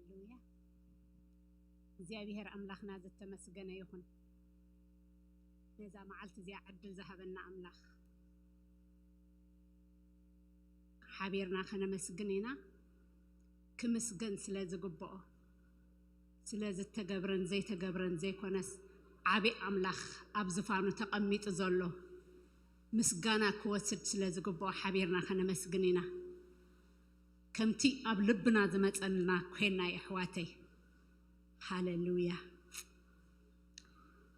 ሃሌሉያ። እግዚኣብሔር ኣምላኽና ዝተመስገነ ይኹን። ነዛ መዓልቲ እዚኣ ዕድል ዝሃበና ኣምላኽ ሓቢርና ከነመስግን ኢና። ክምስገን ስለ ዝግብኦ፣ ስለ ዝተገብረን ዘይተገብረን ዘይኮነስ፣ ዓቢ ኣምላኽ ኣብ ዝፋኑ ተቐሚጡ ዘሎ ምስጋና ክወስድ ስለ ዝግብኦ ሓቢርና ከነመስግን ኢና። ከምቲ ኣብ ልብና ዝመጸልና ኮይና የሕዋተይ። ሃሌሉያ።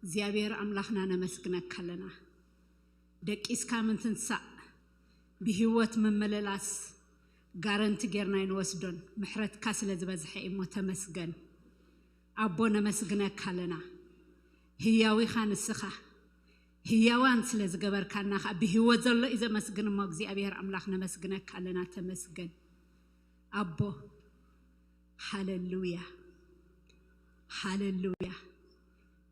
እግዚኣብሔር ኣምላኽና ነመስግነካ ኣለና። ደቂስካ ምንትንሳእ፣ ብህይወት ምምልላስ ጋረንቲ ጌርና ኣይንወስዶን። ምሕረትካ ስለ ዝበዝሐ እሞ ተመስገን። ኣቦ ነመስግነካ ኣለና። ህያው ኢኻ ንስኻ። ህያዋን ስለ ዝገበርካና ኸዓ ብህይወት ዘሎ እዩ ዘመስግን እሞ እግዚኣብሔር ኣምላኽ ነመስግነካ ኣለና። ተመስገን ኣቦ። ሃሌሉያ። ሃሌሉያ።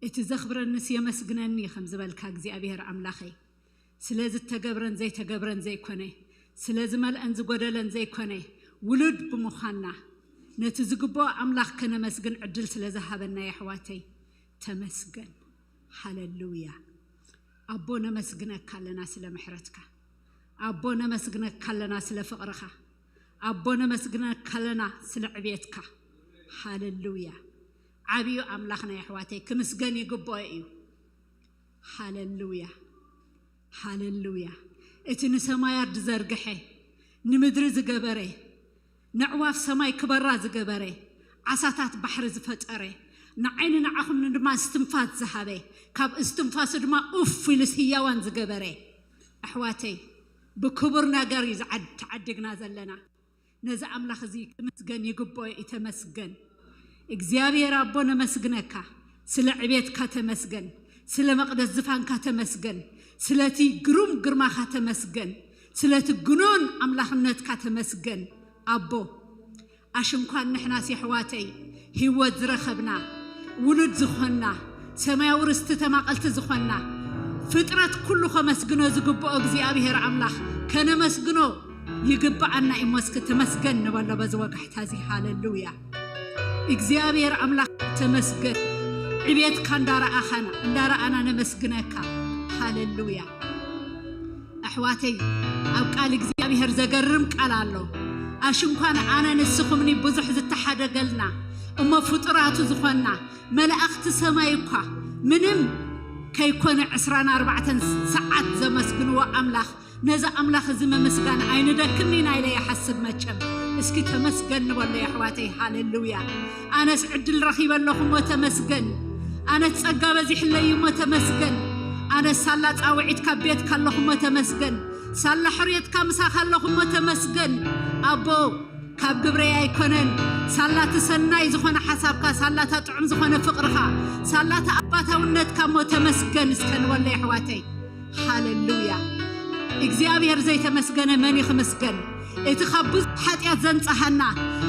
እቲ ዘኽብረንስ የመስግነኒ ከም ዝበልካ እግዚኣብሔር ኣምላኸይ፣ ስለ ዝተገብረን ዘይተገብረን ዘይኮነ፣ ስለ ዝመልአን ዝጎደለን ዘይኮነ፣ ውሉድ ብምዃንና ነቲ ዝግብኦ ኣምላኽ ከነመስግን ዕድል ስለ ዝሃበና የሕዋተይ ተመስገን። ሃሌሉያ። ኣቦ ነመስግነካ ኣለና ስለ ምሕረትካ። ኣቦ ነመስግነካ ኣለና ስለ ፍቕርኻ። ኣቦ ነመስግነካ ኣለና ስለ ዕቤትካ። ሃሌሉያ። ዓብዩ ኣምላኽና የሕዋተይ ክምስገን ይግብኦ እዩ። ሃሌሉያ። ሃሌሉያ። እቲ ንሰማያት ዝዘርግሐ፣ ንምድሪ ዝገበረ፣ ነዕዋፍ ሰማይ ክበራ ዝገበረ፣ ዓሳታት ባሕሪ ዝፈጠረ፣ ንዓይኒ ንዓኹም ድማ እስትንፋስ ዝሃበ፣ ካብ እስትንፋሱ ድማ ኡፍ ኢሉስ ህያዋን ዝገበረ፣ ኣሕዋተይ ብክቡር ነገር እዩ ዝዓድ-፣ ተዓዲግና ዘለና። ነዚ ኣምላኽ እዚ ክምስገን ይግብኦ እዩ። ተመስገን እግዚኣብሔር ኣቦ፣ ነመስግነካ። ስለ ዕቤትካ ተመስገን። ስለ መቕደስ ዝፋንካ ተመስገን። ስለቲ ግሩም ግርማኻ ተመስገን። ስለቲ ግኑን ኣምላኽነትካ ተመስገን ኣቦ። ኣሽንኳን ንሕናስ የሕዋተይ ህይወት ዝረኸብና፣ ውሉድ ዝኾንና፣ ሰማያዊ ርስቲ ተማቐልቲ ዝኾንና፣ ፍጥረት ኩሉ ከመስግኖ ዝግብኦ እግዚኣብሔር ኣምላኽ ከነመስግኖ ይግብኣና እሞ እስኪ ተመስገን ንበሎ በዚ ወጋሕታ እዚ። ሃሌሉያ። እግዚኣብሔር ኣምላኽ ተመስገን። ዕቤትካ እንዳረኣኻና፣ እንዳረኣና ነመስግነካ። ሃሌሉያ። ኣሕዋተይ፣ ኣብ ቃል እግዚኣብሔር ዘገርም ቃል ኣሎ። ኣሽንኳን ኣነ ንስኹምኒ ብዙሕ ዝተሓደገልና እሞ ፍጡራቱ ዝኾንና መላእኽቲ ሰማይ እኳ ምንም ከይኮነ ዕስራን ኣርባዕተን ሰዓት ዘመስግንዎ ኣምላኽ፣ ነዚ ኣምላኽ እዚ ምምስጋን ኣይንደክምን ኢና ኢለ ይሓስብ። መቸም እስኪ ተመስገን ንበሎ የሕዋተይ። ሃሌሉያ። ኣነስ ዕድል ረኺበ ኣለኹ እሞ ተመስገን። ኣነስ ጸጋ በዚሕለይ እሞ ተመስገን። ኣነስ ሳላ ጻውዒትካ ቤትካ ኣለኹ እሞ ተመስገን። ሳላ ሕርየትካ ምሳኻ ኣለኹ እሞ ተመስገን። ኣቦ፣ ካብ ግብረይ ኣይኮነን፣ ሳላ እቲ ሰናይ ዝኾነ ሓሳብካ፣ ሳላ እታ ጥዑም ዝኾነ ፍቕርኻ፣ ሳላ እታ ኣባታውነትካ እሞ ተመስገን እስከ ንበሎ የሕዋተይ። ሃሌሉያ። እግዚኣብሔር ዘይተመስገነ መን እዩ ክምስገን? እቲ ካብ ብዙሕ ሓጢኣት ዘንጸሃና፣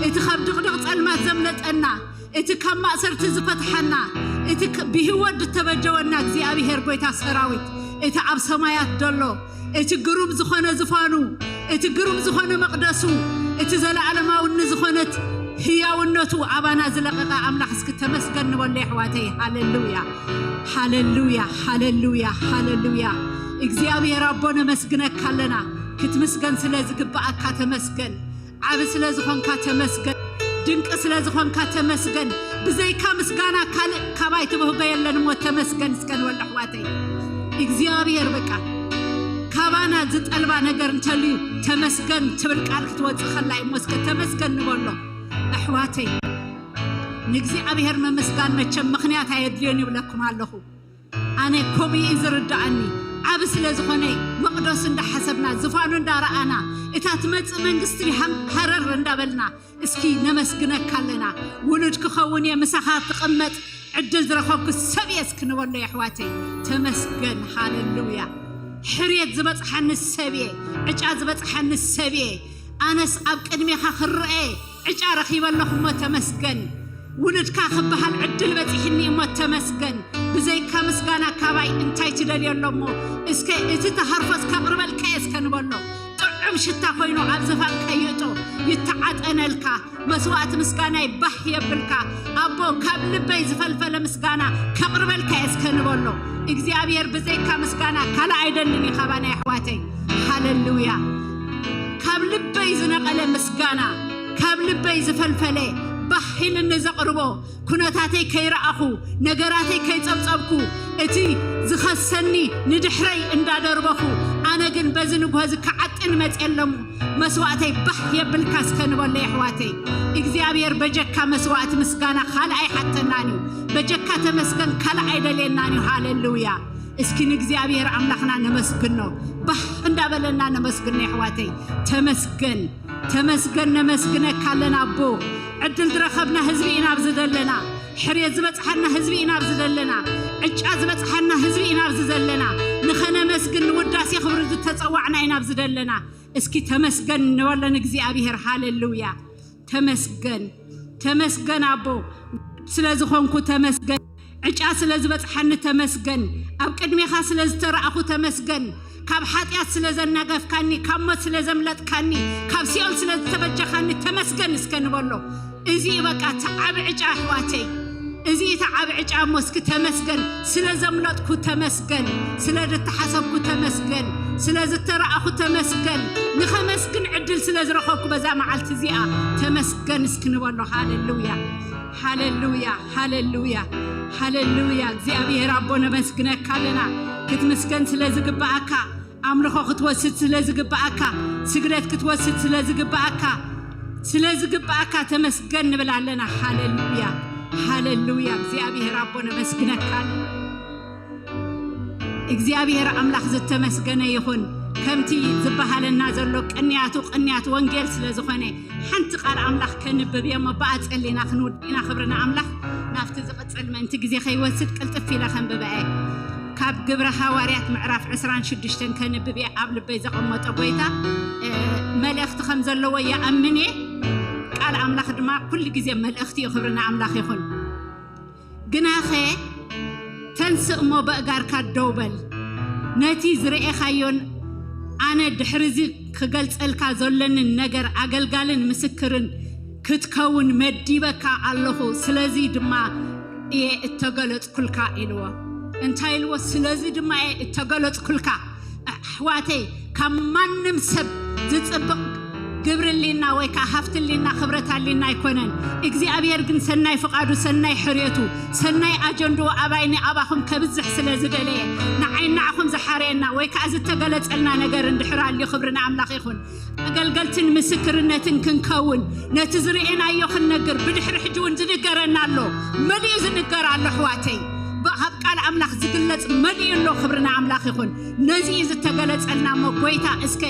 እቲ ካብ ድቕድቕ ጸልማት ዘምለጠና፣ እቲ ካብ ማእሰርቲ ዝፈትሓና፣ እቲ ክ-፣ ብህይወት ዝተበጀወና እግዚኣብሔር ጐይታ ሰራዊት፣ እቲ ኣብ ሰማያት ዘሎ፣ እቲ ግሩም ዝኾነ ዝፋኑ፣ እቲ ግሩም ዝኾነ መቕደሱ፣ እቲ ዘለኣለማውኒ ዝኾነት ህያውነቱ ኣባና ዝለቐቐ ኣምላኽ እስኪ ተመስገን ንበሎ የሕዋተይ። ሃሌሉያ፣ ሃሌሉያ፣ ሃሌሉያ፣ ሃሌሉያ። እግዚኣብሔር ኣቦ ነመስግነካ ኣለና። ክትምስገን ስለ ዝግብኣካ ተመስገን። ዓቢ ስለ ዝኾንካ ተመስገን። ድንቂ ስለ ዝኾንካ ተመስገን። ብዘይካ ምስጋና ካልእ ካባይ ትብህጎ የለን እሞ ተመስገን እስከ ንበሎ ኣሕዋተይ። እግዚኣብሔር በቃ ካባና ዝጠልባ ነገር እንተልዩ ተመስገን ትብል ቃል ክትወጽእ ከላ እዩ እሞ እስከ ተመስገን ንበሎ ኣሕዋተይ። ንእግዚኣብሔር ምምስጋን መቸም ምኽንያት ኣየድልዮን ይብለኩም ኣለኹ። ኣነ ከምኡ እዩ ዝርድኣኒ። ዓቢ ስለ ዝኾነ መቕደሱ እንዳሓሰብና፣ ዝፋኑ እንዳረኣና፣ እታ ትመጽእ መንግስቲ ሃም-፣ ሃረር እንዳበልና፣ እስኪ ነመስግነካ ኣለና። ውሉድ ክኸውን እየ፣ ምሳኻ ክቕመጥ ዕድል ዝረኸብኩ ሰብ እየ እስኪ ንበሎ የሕዋተይ። ተመስገን፣ ሃሌሉያ። ሕርየት ዝበጽሓኒ ሰብ እየ፣ ዕጫ ዝበጽሓኒ ሰብ እየ። ኣነስ ኣብ ቅድሜኻ ክረአ ዕጫ ረኺበ ኣለኹ እሞ ተመስገን። ውሉድካ ክበሃል ዕድል በጺሕኒ እሞ ተመስገን። ብዘይካ ምስጋና ካባይ እንታይ ትደልዮ ኣሎ እሞ? እስከ እቲ ተሃርፎ እስከ ኣቕርበልካ እየ እስከ ንበሎ። ጥዑም ሽታ ኮይኑ ኣብ ዝፋን ከይእቶ ይተዓጠነልካ። መስዋዕቲ ምስጋናይ ባህ የብልካ ኣቦ፣ ካብ ልበይ ዝፈልፈለ ምስጋና ከቕርበልካ እየ እስከ ንበሎ። እግዚኣብሔር ብዘይካ ምስጋና ካልእ ኣይደልን እዩ ካባና ኣሕዋተይ። ሃለሉያ። ካብ ልበይ ዝነቐለ ምስጋና፣ ካብ ልበይ ዝፈልፈለ ባህ ኢልኒ ዘቕርቦ፣ ኩነታተይ ከይረኣኹ፣ ነገራተይ ከይጸብጸብኩ፣ እቲ ዝኸሰኒ ንድሕረይ እንዳደርበኹ፣ ኣነ ግን በዚ ንግሆ እዚ ክዓጥን መጽየ ኣለኹ። መስዋእተይ ባህ የብልካ እስከ ንበሎ የሕዋተይ። እግዚኣብሔር በጀካ መስዋእቲ ምስጋና ካልእ ኣይሓተናን እዩ። በጀካ ተመስገን ካልእ ኣይደልየናን እዩ። ሃለሉያ። እስኪ ንእግዚኣብሔር ኣምላኽና ነመስግኖ። ባህ እንዳበለና ነመስግኖ የሕዋተይ። ተመስገን፣ ተመስገን፣ ነመስግነካ ኣለና ኣቦ። ዕድል ዝረኸብና ህዝቢ ኢና ኣብዚ ዘለና። ሕርየት ዝበጽሓና ህዝቢ ኢና ኣብዚ ዘለና። ዕጫ ዝበጽሓና ህዝቢ ኢና ኣብዚ ዘለና። ንኸነመስግን ንውዳሴ ክብሪ ዝተጸዋዕና ኢና ኣብዚ ዘለና። እስኪ ተመስገን ንበሎ ንእግዚኣብሔር። ሃሌሉያ። ተመስገን፣ ተመስገን ኣቦ። ስለ ዝኾንኩ ተመስገን። ዕጫ ስለ ዝበጽሓኒ ተመስገን። ኣብ ቅድሜኻ ስለ ዝተረኣኹ ተመስገን። ካብ ሓጢኣት ስለ ዘናገፍካኒ፣ ካብ ሞት ስለ ዘምለጥካኒ፣ ካብ ሲኦል ስለ ዝተበጀኻኒ ተመስገን እስከ ንበሎ። እዚ እዩ በቃ እቲ ዓቢ ዕጫ ኣሕዋተይ። እዚ እቲ ዓቢ ዕጫ እሞ እስኪ ተመስገን። ስለ ዘምለጥኩ ተመስገን። ስለ ዝተሓሰብኩ ተመስገን። ስለ ዝተረኣኹ ተመስገን። ንኸመስግን ዕድል ስለ ዝረኸብኩ በዛ መዓልቲ እዚኣ ተመስገን እስኪ ንበሎ። ሃሌሉያ፣ ሃሌሉያ፣ ሃሌሉያ፣ ሃሌሉያ። እግዚኣብሔር ኣቦ ነመስግነካ ኣለና። ክትምስገን ስለ ዝግብኣካ፣ ኣምልኾ ክትወስድ ስለ ዝግብኣካ፣ ስግደት ክትወስድ ስለ ዝግብኣካ፣ ስለ ዝግብኣካ ተመስገን ንብል ኣለና። ሃሌሉያ፣ ሃሌሉያ። እግዚኣብሔር ኣቦ ነመስግነካ ኣለና። እግዚኣብሔር ኣምላኽ ዝተመስገነ ይኹን። ከምቲ ዝበሃለና ዘሎ ቅንያቱ ቅንያት ወንጌል ስለ ዝኾነ፣ ሓንቲ ቃል ኣምላኽ ከንብብ እየ እሞ ብኣ ጸሊና ክንውድእ ኢና። ክብሪ ንኣምላኽ። ናብቲ ዝቕጽል ምእንቲ ግዜ ከይወስድ ቅልጥፍ ኢለ ከንብበ እየ። ካብ ግብረ ሃዋርያት ምዕራፍ ዕስራን ሽዱሽተን ከንብብ እየ። ኣብ ልበይ ዘቐመጦ ጎይታ፣ እ፣ መልእኽቲ ከም ዘለዎ ይኣምን እየ። ቃል ኣምላኽ ድማ ኩሉ ግዜ መልእኽቲ እዩ። ክብሪ ንኣምላኽ ይኹን። ግናኸ ተንስእ እሞ በእጋርካ ደው በል። ነቲ ዝረኤኻዮን ኣነ ድሕሪ እዚ ክገልጸልካ ዘለንን ነገር ኣገልጋልን ምስክርን ክትከውን መዲበካ ኣለኹ። ስለዚ ድማ እየ እተገለጽኩልካ ኢልዎ። እንታይ ኢልዎ? ስለዚ ድማ እየ እተገለጽኩልካ። ኣሕዋተይ፣ ካብ ማንም ሰብ ዝጽብቕ ግብሪ ኣሊና ወይ ከዓ ሃፍቲ ኣሊና ክብረት ኣሊና ኣይኮነን። እግዚኣብሔር ግን ሰናይ ፍቓዱ፣ ሰናይ ሕርየቱ፣ ሰናይ ኣጀንድኡ ኣባይኒ ኣባኹም ከብዝሕ ስለ ዝደለየ፣ ንዓይ ንዓኹም ዝሓረየና ወይ ከዓ ዝተገለጸልና ነገር እንድሕር ኣልዩ ክብሪ ንኣምላኽ ይኹን። ኣገልገልትን ምስክርነትን ክንከውን ነቲ ዝርእየናዮ ክንነግር ብድሕሪ ሕጂ እውን ዝንገረና ኣሎ። መሊኡ ዝንገር ኣሎ ኣሕዋተይ። ብ-፣ ካብ ቃል ኣምላኽ ዝግለጽ መሊኡ ኣሎ። ክብሪ ንኣምላኽ ይኹን። ነዚ እዩ ዝተገለጸልና እሞ ጎይታ እስከ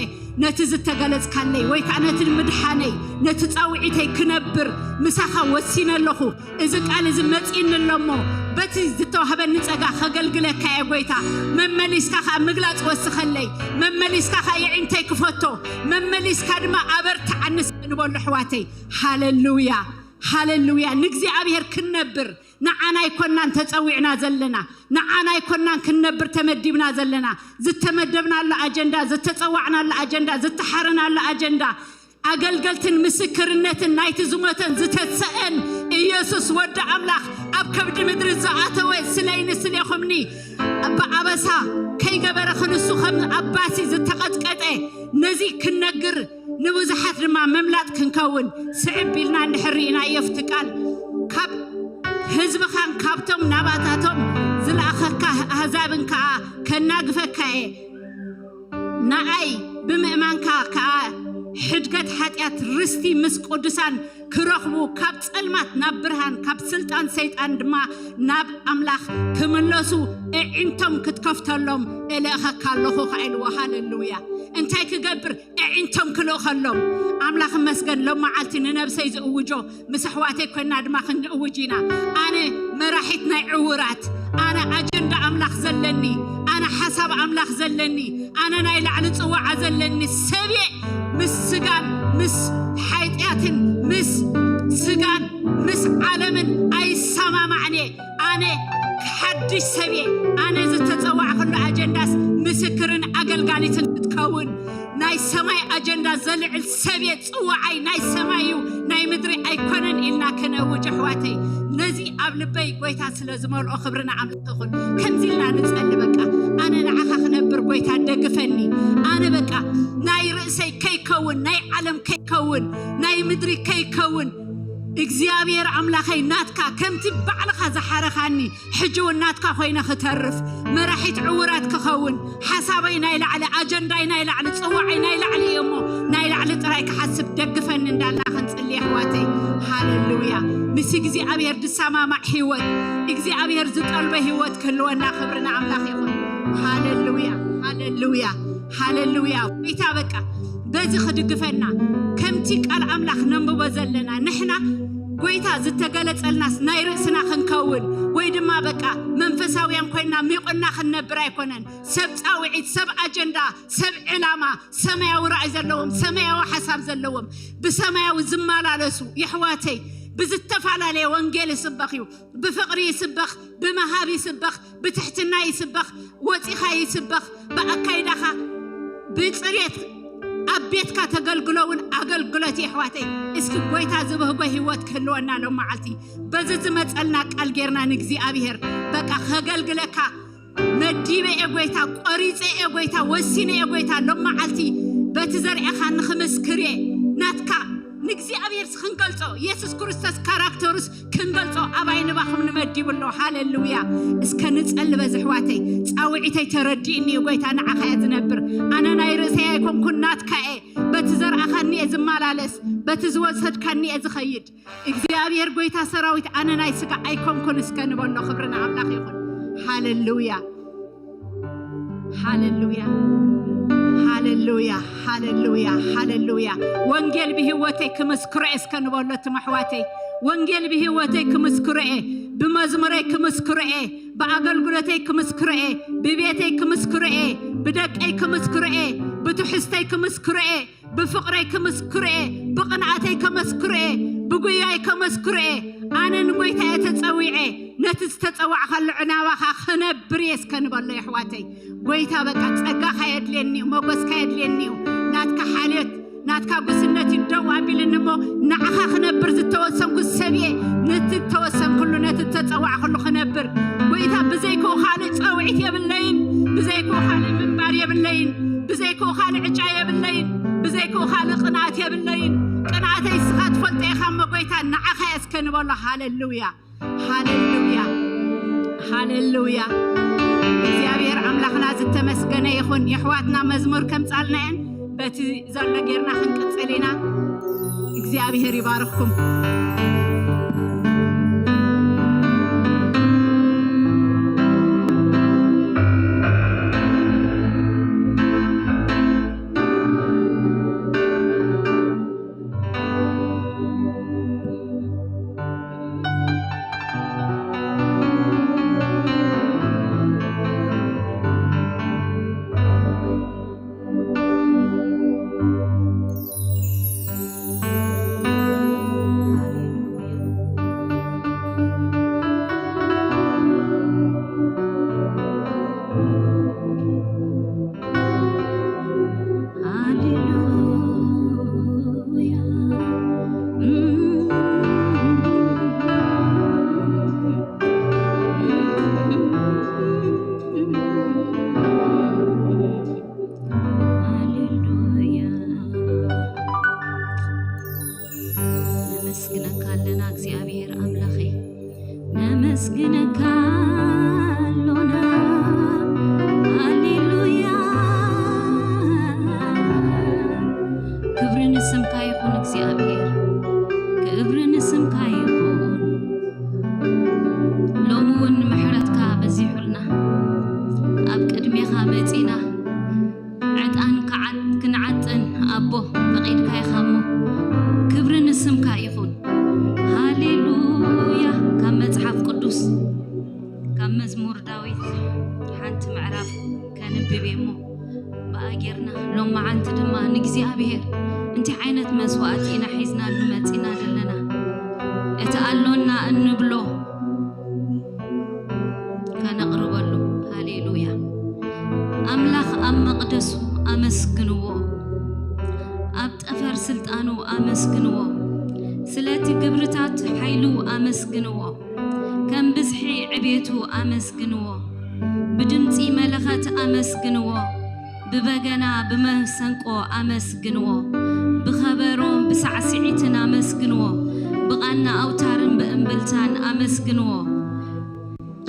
ነቲ ዝተገለጽካለይ ወይ ከዓ ነቲ ምድሓነይ ነቲ ጻውዒተይ ክነብር ምሳኻ ወሲነ ኣለኹ። እዚ ቃል እዚ መጺእኒ ኣሎ እሞ በቲ ዝተዋህበኒ ጸጋ ከገልግለካ እየ ጎይታ። መመሊስካ ከዓ ምግላጽ ወስኸለይ። መመሊስካ ከዓ የዒንተይ ክፈቶ። መመሊስካ ድማ ኣበርትዓኒ እስከ ንበሉ ኣሕዋተይ። ሃሌሉያ፣ ሃሌሉያ። ንእግዚኣብሔር ክንነብር ንዓና ኣይኮናን ተጸዊዕና ዘለና። ንዓና ኣይኮናን ክንነብር ተመዲብና ዘለና። ዝተመደብናሉ ኣጀንዳ፣ ዝተጸዋዕናሉ ኣጀንዳ፣ ዝተሓረናሉ ኣጀንዳ፣ ኣገልገልትን ምስክርነትን ናይቲ ዝሞተን ዝተሰአን ኢየሱስ ወዲ ኣምላኽ ኣብ ከብዲ ምድሪ ዝኣተወ ስለይኒ ስሌኹምኒ ብኣበሳ ከይገበረ ክንሱ ከም ኣባሲ ዝተቐጥቀጠ ነዚ ክንነግር ንብዙሓት ድማ መምላጥ ክንከውን ስዕብ ኢልና እንድሕር ርኢናዮ ኣብቲ ቃል ካብ ህዝብኻን ካብቶም ናባታቶም ዝለኣኸካ ኣህዛብን ከኣ ከናግፈካ እየ። ንኣይ ብምእማንካ ከኣ ሕድገት ሓጢኣት ርስቲ ምስ ቅዱሳን ክረኽቡ ካብ ጸልማት ናብ ብርሃን ካብ ስልጣን ሰይጣን ድማ ናብ ኣምላኽ ክምለሱ እዒንቶም ክትከፍተሎም እልእኸካ ኣለኹ ከኣ ኢልዎ። ሃሌሉያ። እንታይ ክገብር? እዒንቶም ክልእኸሎም። ኣምላኽ መስገን ሎም መዓልቲ ንነብሰይ ዝእውጆ ምስ ኣሕዋተይ ኮይና ድማ ክንእውጅ ኢና። ኣነ መራሒት ናይ ዕውራት፣ ኣነ ኣጀንዳ ኣምላኽ ዘለኒ፣ ኣነ ሓሳብ ኣምላኽ ዘለኒ፣ ኣነ ናይ ላዕሊ ጽዋዓ ዘለኒ ሰብ እየ። ምስ ስጋን ምስ ሓጢኣትን ምስ ስጋን ምስ ዓለምን ኣይሰማማዕን እየ። ኣነ ሓድሽ ሰብ እየ። ኣነ ዝተጸዋዕኩሉ ኣጀንዳስ ምስክርን ኣገልጋሊትን ክትከውን ናይ ሰማይ ኣጀንዳ ዘልዕል ሰብ እየ፣ ጽዋዓይ ናይ ሰማይ እዩ፣ ናይ ምድሪ ኣይኮነን ኢልና ከነውጅ ኣሕዋተይ። ነዚ ኣብ ልበይ ጎይታ ስለ ዝመልኦ ክብሪ ንኣምላኽ ይኹን። ከምዚ ኢልና ንጸሊ። በቃ ኣነ ንዓኻ ክነብር ጎይታ ደግፈኒ። ኣነ በቃ ናይ ርእሰይ ከይከውን፣ ናይ ዓለም ከይከውን፣ ናይ ምድሪ ከይከውን፣ እግዚኣብሔር ኣምላኸይ ናትካ ከምቲ ባዕልኻ ዝሓረኻኒ ሕጂ እውን ናትካ ኮይነ ክተርፍ፣ መራሒት ዕውራት ክኸውን፣ ሓሳበይ ናይ ላዕሊ፣ ኣጀንዳይ ናይ ላዕሊ፣ ጽዋዓይ ናይ ላዕሊ እዩ እሞ ናይ ላዕሊ ጥራይ ክሓስብ ደግፈኒ እንዳልና ክንጽሊ ኣሕዋተይ። ሃሌሉያ። ምስ እግዚኣብሔር ዝሰማማዕ ህይወት፣ እግዚኣብሔር ዝጠልቦ ህይወት ክህልወና ክብሪ ንኣምላኽ ይኹን። ሃሌሉያ፣ ሃሌሉያ፣ ሃሌሉያ። ጎይታ በቃ በዚ ክድግፈና፣ ከምቲ ቃል ኣምላኽ ነንብቦ ዘለና ንሕና ጎይታ ዝተገለጸልናስ ናይ ርእስና ክንከውን ወይ ድማ በቃ መንፈሳውያን ኮይና ሚቑና ክንነብር ኣይኮነን። ሰብ ጻውዒት፣ ሰብ ኣጀንዳ፣ ሰብ ዕላማ፣ ሰማያዊ ራእይ ዘለዎም፣ ሰማያዊ ሓሳብ ዘለዎም፣ ብሰማያዊ ዝመላለሱ የሕዋተይ ብዝተፈላለየ ወንጌል ይስበኽ እዩ። ብፍቕሪ ይስበኽ፣ ብምሃብ ይስበኽ፣ ብትሕትና ይስበኽ፣ ወጺኻ ይስበኽ፣ ብኣካይዳኻ ብጽሬት ኣብ ቤትካ ተገልግሎ እውን ኣገልግሎት እዩ ኣሕዋተይ። እስኪ ጎይታ ዝብህጎ ህይወት ክህልወና ሎም መዓልቲ በዚ ዝመጸልና ቃል ጌርና ንእግዚኣብሔር በቃ ከገልግለካ መዲበ እየ ጎይታ፣ ቆሪጸ እየ ጎይታ፣ ወሲነ እየ ጎይታ። ሎም መዓልቲ በቲ ዘርአኻ ንኽምስክር እየ ናትካ ንእግዚኣብሔር ክንገልጾ፣ የሱስ ክርስቶስ ካራክተሩስ ክንገልጾ ኣብ ኣይንባኹም ንመዲቡ ኣሎ። ሃሌሉያ። እስከ ንጸሊ በዚ ኣሕዋተይ። ጻውዒተይ ተረዲእኒ እዩ ጎይታ፣ ንዓኻ እየ ዝነብር። ኣነ ናይ ርእሰይ ኣይኮንኩን ናትካ እየ። በቲ ዘርኣኻኒ እየ ዝመላለስ፣ በቲ ዝወሰድካኒ እየ ዝኸይድ። እግዚኣብሔር ጎይታ ሰራዊት ኣነ ናይ ስጋ ኣይኮንኩን እስከ ንበሎ። ክብሪ ንኣምላኽ ይኹን። ሃሌሉያ። ሃሌሉያ፣ ሃሌሉያ፣ ሃሌሉያ፣ ሃሌሉያ። ወንጌል ብህይወተይ ክምስክሮ እየ እስከ ንበሎ ትም ኣሕዋተይ። ወንጌል ብህይወተይ ክምስክሮ እየ፣ ብመዝሙረይ ክምስክሮ እየ፣ ብኣገልግሎተይ ክምስክሮ እየ፣ ብቤተይ ክምስክሮ እየ፣ ብደቀይ ክምስክሮ እየ፣ ብትሕዝተይ ክምስክሮ እየ፣ ብፍቕረይ ክምስክሮ እየ፣ ብቕንኣተይ ከመስክሮ እየ፣ ብጉያይ ከመስክሮ እየ። ኣነ ንጎይታ እየ ተጸዊዐ፣ ነቲ ዝተጸዋዕካሉ ዕናባኻ ክነብር እየ እስከ ንበሎ የሕዋተይ። ጎይታ በቃ ጸጋኻ የድልየኒ እዩ፣ ሞገስካ የድልየኒ እዩ። ናትካ ሓልዮት ናትካ ጉስነት እዩ ደው ኣቢልኒ እሞ ንዓኻ ክነብር ዝተወሰንኩ ሰብ እየ። ነቲ ዝተወሰንኩሉ ነቲ ዝተጸዋዕኩሉ ክነብር። ጎይታ ብዘይክኡ ካልእ ጸውዒት የብለይን፣ ብዘይክኡ ካልእ ምንባር የብለይን፣ ብዘይክኡ ካልእ ዕጫ የብለይን፣ ብዘይክኡ ካልእ ቅንኣት የብለይን። ቅንኣተይ ንስኻ ትፈልጦ ኢኻ እሞ ጎይታ ንዓኻ እየ እስከ ንበሎ። ሃሌሉያ፣ ሃሌሉያ፣ ሃሌሉያ። እግዚኣብሔር ኣምላኽና ዝተመስገነ ይኹን። የሕዋትና መዝሙር ከምጻልና እየን በቲ ዘሎ ጌርና ክንቅጽል ኢና። እግዚኣብሔር ይባርኽኩም። ሃሌሉያ። ነመስግነካ ኣለና እግዚኣብሔር ኣምላኸይ፣ ነመስግነካ ኣሎና። ሃሌሉያ። ክብሪ ንስምካ ይኹን እግዚኣብሔር፣ ክብሪ ንስምካ ይኹን። ሎሚ እውን ምሕረትካ በዚሑልና ኣብ ቅድሜኻ መጺና ዕጣን ክዓጥ-፣ ክንዓጥን ኣቦ ፈቒድካ ኢኻ እሞ ክብሪ ንስምካ ይኹን። ሃሌሉያ። ካብ መጽሓፍ ቅዱስ ካብ መዝሙር ዳዊት ሓንቲ ምዕራፍ ከንብብ እየ እሞ ብኣጌርና ሎማዓንቲ ድማ ንእግዚኣብሔር እንታይ ዓይነት መስዋእቲ ኢና ሒዝናሉ መጺና ዘለና? እቲ ኣሎና እንብሎ ከነቕርበሉ። ሃሌሉያ። ኣምላኽ ኣብ መቕደሱ ኣመስግንዎ፣ ጠፈር ስልጣኑ ኣመስግንዎ። ስለቲ ግብርታት ሓይሉ ኣመስግንዎ። ከም ብዝሒ ዕቤቱ ኣመስግንዎ። ብድምጺ መለኸት ኣመስግንዎ። ብበገና ብመሰንቆ ኣመስግንዎ። ብኸበሮን ብሳዕስዒትን ኣመስግንዎ። ብቓና ኣውታርን ብእምብልታን ኣመስግንዎ።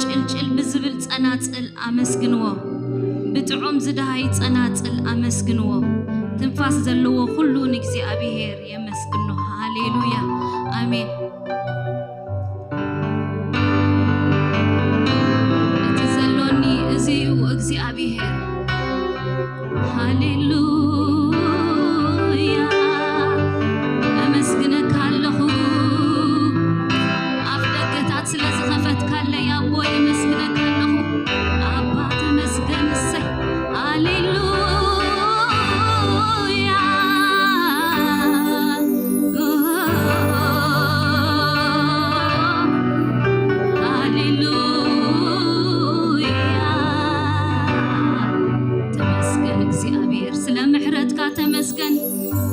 ጭልጭል ብዝብል ጸናጽል ኣመስግንዎ። ብጥዑም ዝደሃይ ጸናጽል ኣመስግንዎ። ትንፋስ ዘለዎ ኩሉ ንእግዚኣብሔር የመስግኖ። ሃሌሉያ። ኣሜን። እቲ ዘሎኒ እዚ እዩ እግዚኣብሔር። ሃሌሉያ። ኣመስግነካ ኣለኹ። ኣፍ ደገታት ስለ ዝኸፈትካለይ ኣቦ የመስግነካ ኣለኹ። ኣባ ተመስገን። እሰይ። ሃሌሉያ። ሃሌሉያ። ተመስገን እግዚኣብሔር፣ ስለ ምሕረትካ ተመስገን፣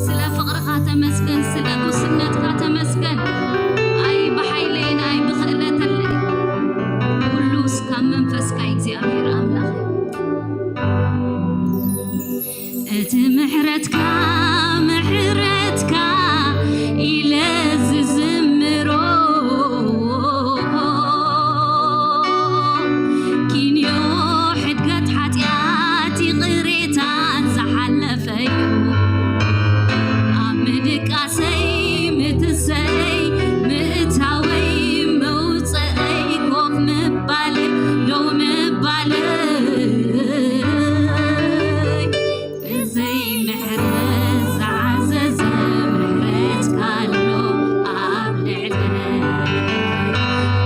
ስለ ፍቕርኻ ተመስገን፣ ስለ ጉስነትካ ተመስገን። ኣይ ብሓይለይን ኣይ ብኽእለተለይ፣ ኩሉስ ካብ መንፈስካ እግዚኣብሔር ኣምላኽ። እቲ ምሕረትካ፣ ምሕረትካ ኢለ ዝዝምሮ፣ ኪንዮ ሕድገት ሓጢኣት ይቕሬታን ዝሓለፈ እዩ። ኣብ ምድቃሰይ፣ ምትሰይ፣ ምእታወይ፣ መውፅኣይ፣ ኮፍ ምባለይ፣ ደው ምባለይ፣ ብዘይ ምሕረት ዝዓዘዘ ምሕረትካ ኣሎ ኣብ ልዕለይ።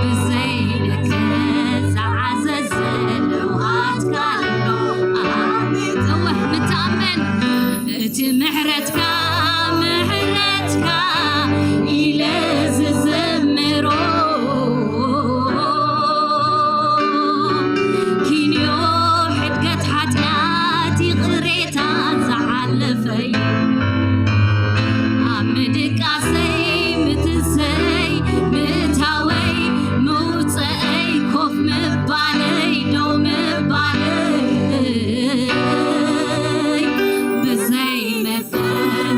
ብዘይ ልክዕ ዝዓዘዘ ለውሃትካ ኣሎ ኣብ ልዕለይ። እወ፣ ንተኣመን። እቲ ምሕረትካ፣ ምሕረትካ ኢለ ዝዘምሮ፣ ኪንዮ ሕድገት ሓጢኣት ይቕሬታ ዝሓለፈይ፣ ኣብ ምድቃሰይ፣ ምትንሰይ፣ ምእታወይ፣ መውፅኣይ፣ ኮፍ ምባለይ፣ ደው ምባለይ፣ ብዘይ መጠን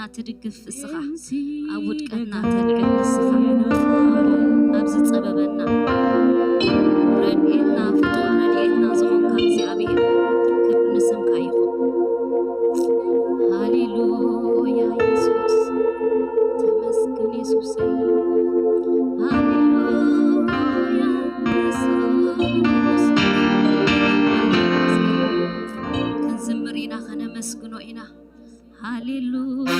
ትድግፍ እስኻ፣ ኣብ ውድቀትና ተድግፍ ንስኻ፣ ኣብ ዝጸበበና ረድኤትና፣ ፍጡር ረድኤትና ዝኾንካ እግዚኣብሔር፣ ክብሪ ንስምካ ይኹን። ሃሌሉያ የሱስ፣ ተመስገን የሱሰይ። ሃሌሉያ የሱስ፣ ክንዝምር ኢና፣ ከነመስግኖ ኢና። ሃሌሉያ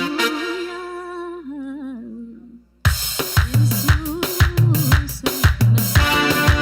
የሱስ፣ ተመስገን።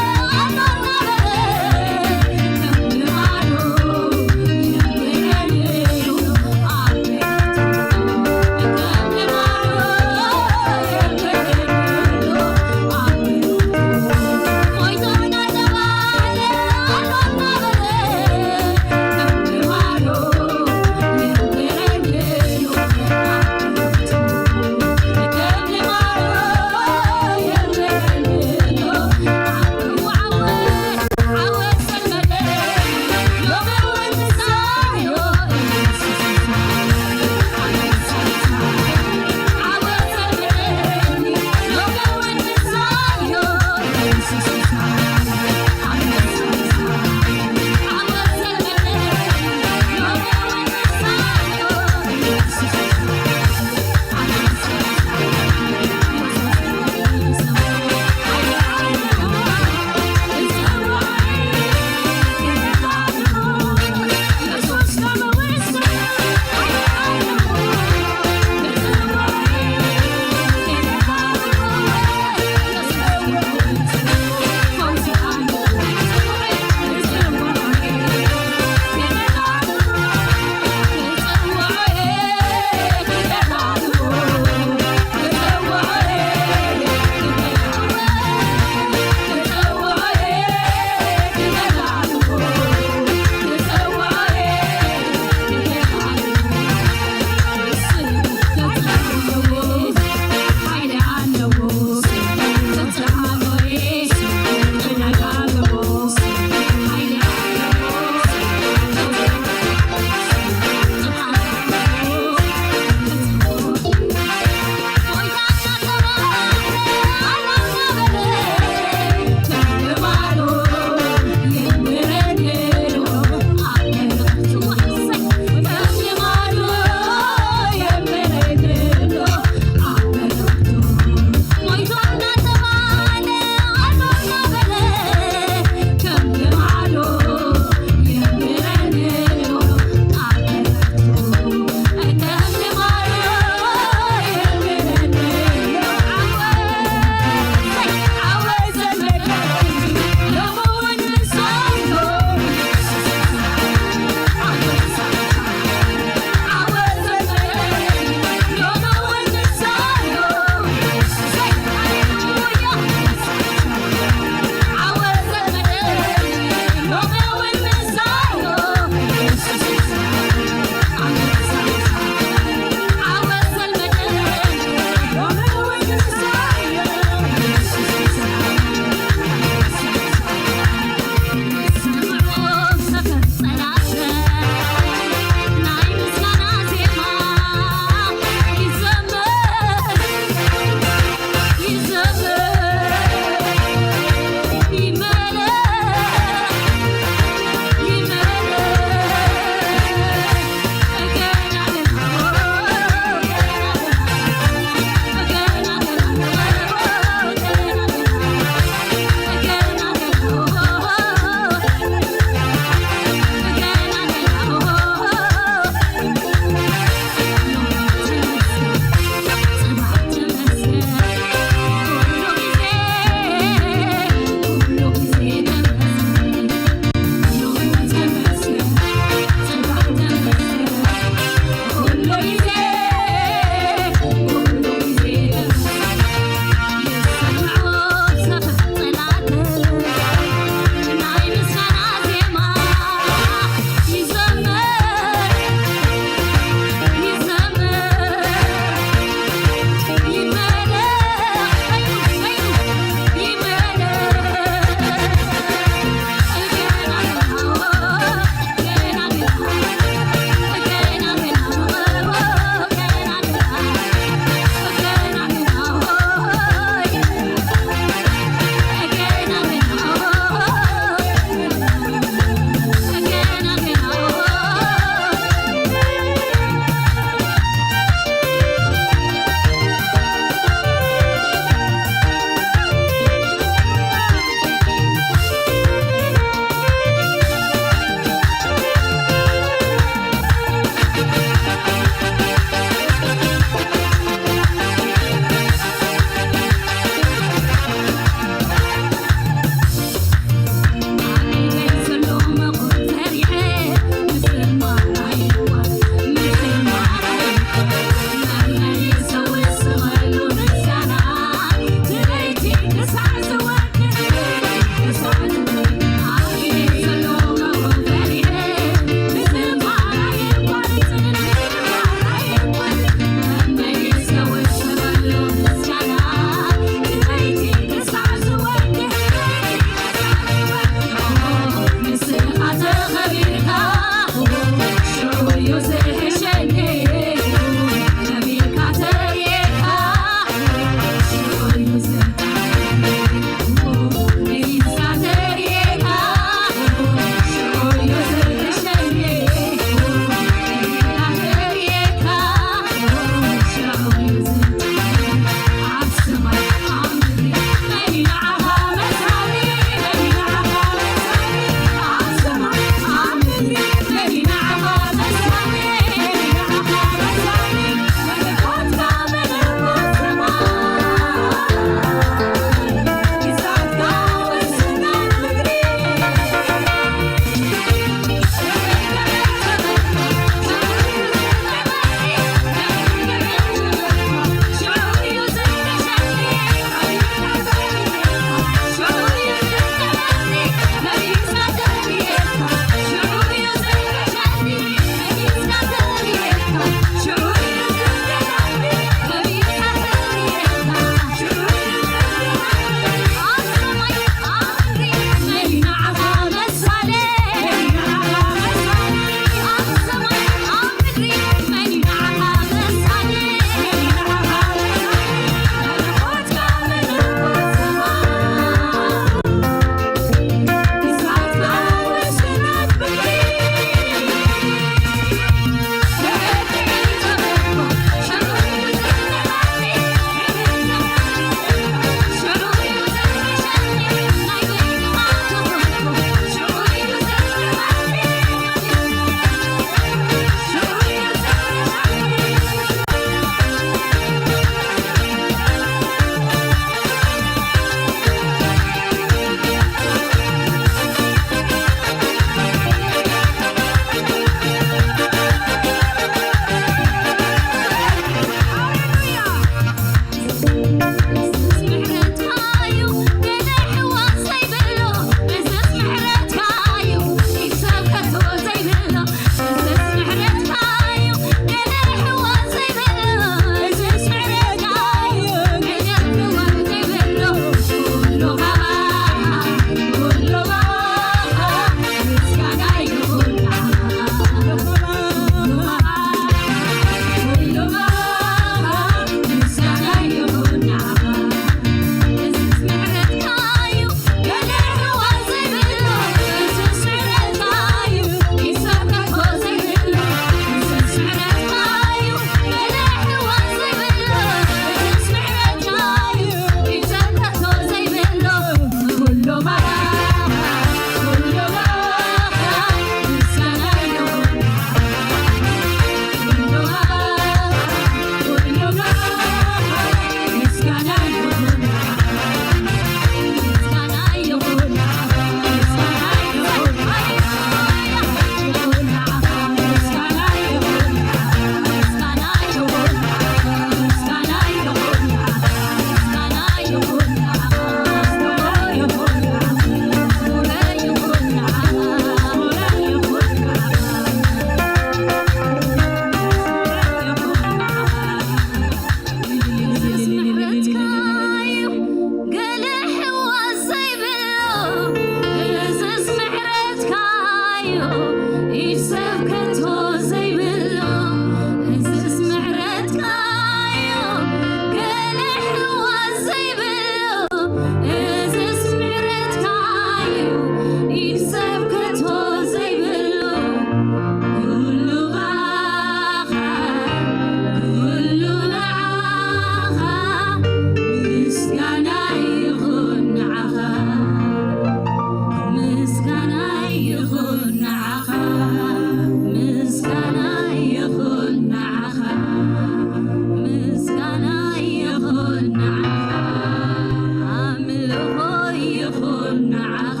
ንዓኻ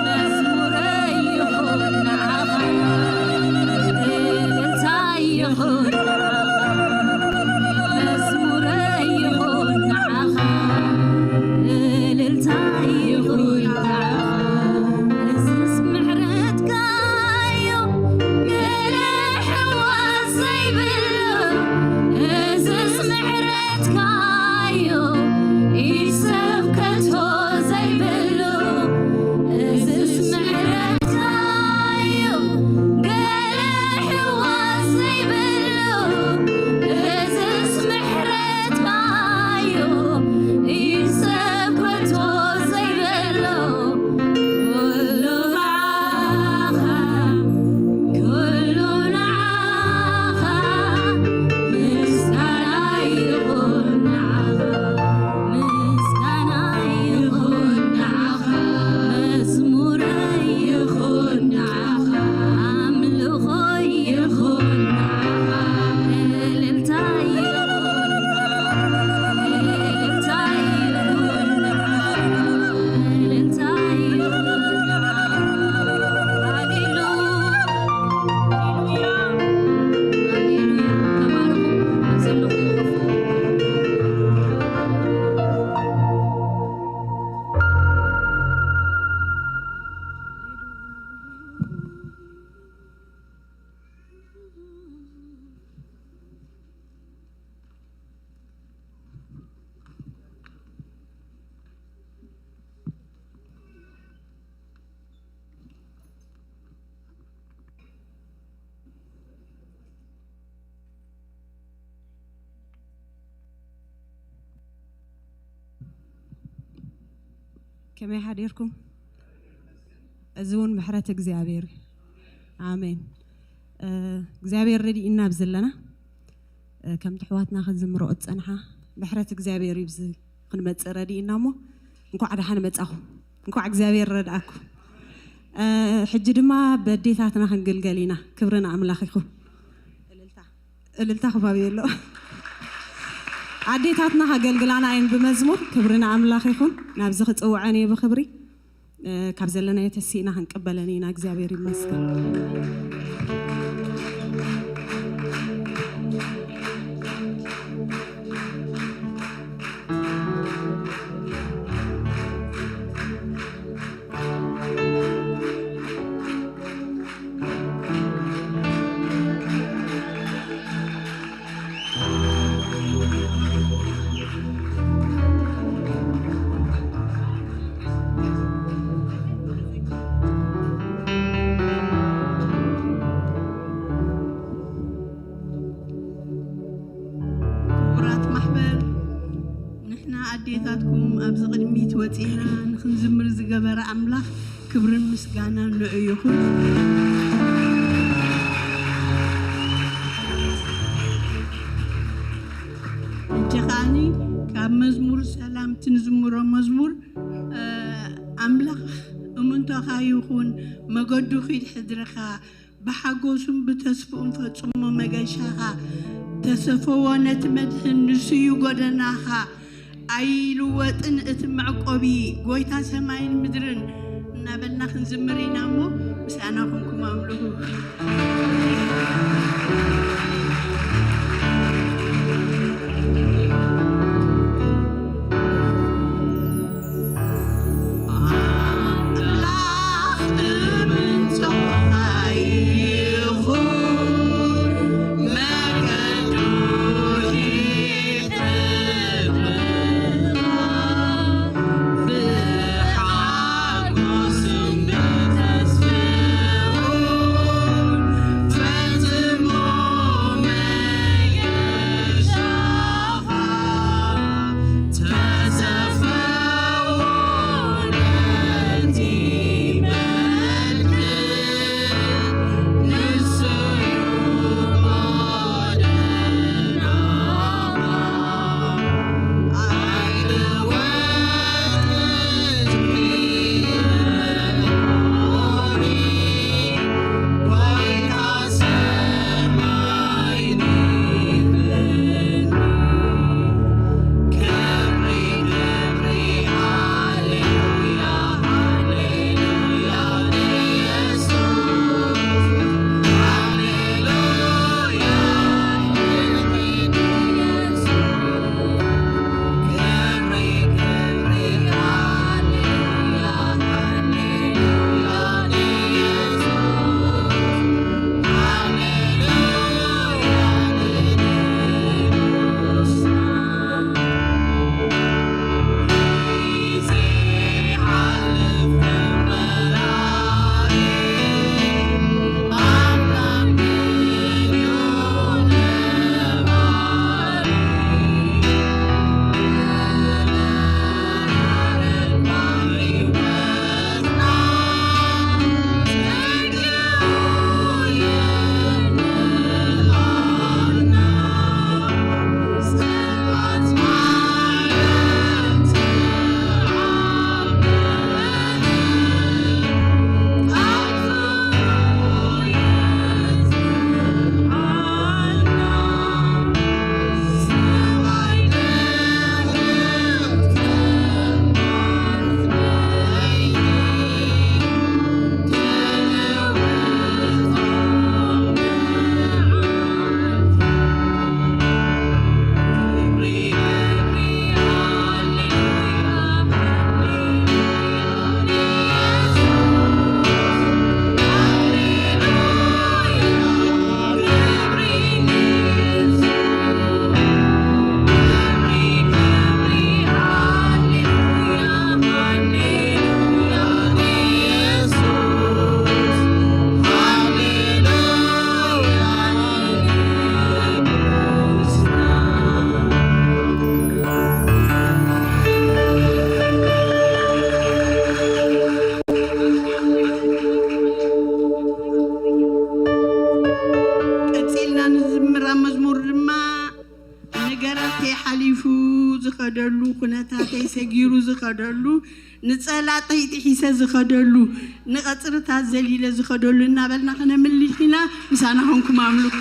መዝሙረይ ይኹን ንዓኻ፣ እልልታይ ይኹን ንዓኻ፣ መዝሙረይ ይኹን ንዓኻ፣ እልልታይ ይኹን ንዓኻ። እዝስ ምሕረትካ እዩ፣ ገለ ሕዋስ ዘይብሉ፣ እዝስ ምሕረትካ እዩ፣ ኢድ ሰብ ከቶ ዘይብሉ። እዝስ ምሕረትካ እዩ፣ ገለ ሕዋስ ዘይብሉ። እዝስ ምሕረትካ እዩ፣ ኢድ ሰብ ከቶ ዘይብሉ። ኩሉ ንዓኻ፣ ኩሉ ንዓኻ፣ ምስጋና ይኹን ንዓኻ፣ ምስጋና ይኹን ንዓኻ፣ መዝሙረይ ይኹን ንዓኻ፣ ኣምልኾይ ይኹን ንዓኻ፣ እልልታይ ይኹን ንዓኻ፣ እልልታይ ይኹን ንዓኻ፣ እልልታይ ይኹን ንዓኻ። ሃሌሉያ። ሃሌሉያ። ሃሌሉያ። ተባረኹ። ኣብ ዘለኹም ኮፍ ከመይ ሓዲርኩም? እዚ እውን ምሕረት እግዚኣብሔር እዩ። ኣሜን። እ፣ እግዚኣብሔር ረድኢና ኣብ ዘለና፣ እ፣ ከምቲ ኣሕዋትና ክዝምርኦ ዝጸንሓ፣ ምሕረት እግዚኣብሔር እዩ። ብዚ ክንመጽእ ረድኢና እሞ፣ እንኳዕ ደሓን መጻኹም። እንኳዕ እግዚኣብሔር ረድኣኩም። እ፣ ሕጂ ድማ በዴታትና ክንግልገል ኢና። ክብሪ ንኣምላኽ ይኹን። እልልታ። እልልታ ክባብ የሎ። ኣዴታትና ከገልግላና እየን ብመዝሙር። ክብሪ ንኣምላኽ ይኹን። ናብዚ ክጽውዐን እየ ብኽብሪ። እ፣ ካብ ዘለናዮ ተሲእና ክንቅበለን ኢና። እግዚኣብሔር ይመስገን። ክቡራት ማሕበር፣ ንሕና ኣዴታትኩም ኣብዚ ቅድሚት ወፂና ንክንዝምር ዝገበረ ኣምላኽ ክብርን ምስጋናን ንዑ ይኹን። ሕጂ ከዓኒ ካብ መዝሙር ሰላም ትንዝምሮ መዝሙር፣ እ፣ ኣምላኽ እምንቶኻ ይኹን፣ መገዱ ኺድ ሕድርኻ፣ ብሓጎሱን ብተስፍኡን ፈጽሞ መገሻኻ፣ ተሰፈዎ ነቲ መድሕን ንሱ እዩ ጎደናኻ፣ ኣይልወጥን እቲ መዕቆቢ፣ ጎይታ ሰማይን ምድርን እናበልና ክንዝምር ኢና እሞ፣ ምሳና ኮንኩም ኣምልኹ። ዝኸደሉ፣ ንጸላተይ ጥሒሰ ዝኸደሉ፣ ንቐጽርታት ዘሊለ ዝኸደሉ እናበልና ክነምልኽ ኢና። ምሳና ኾንኩም ኣምልኹ።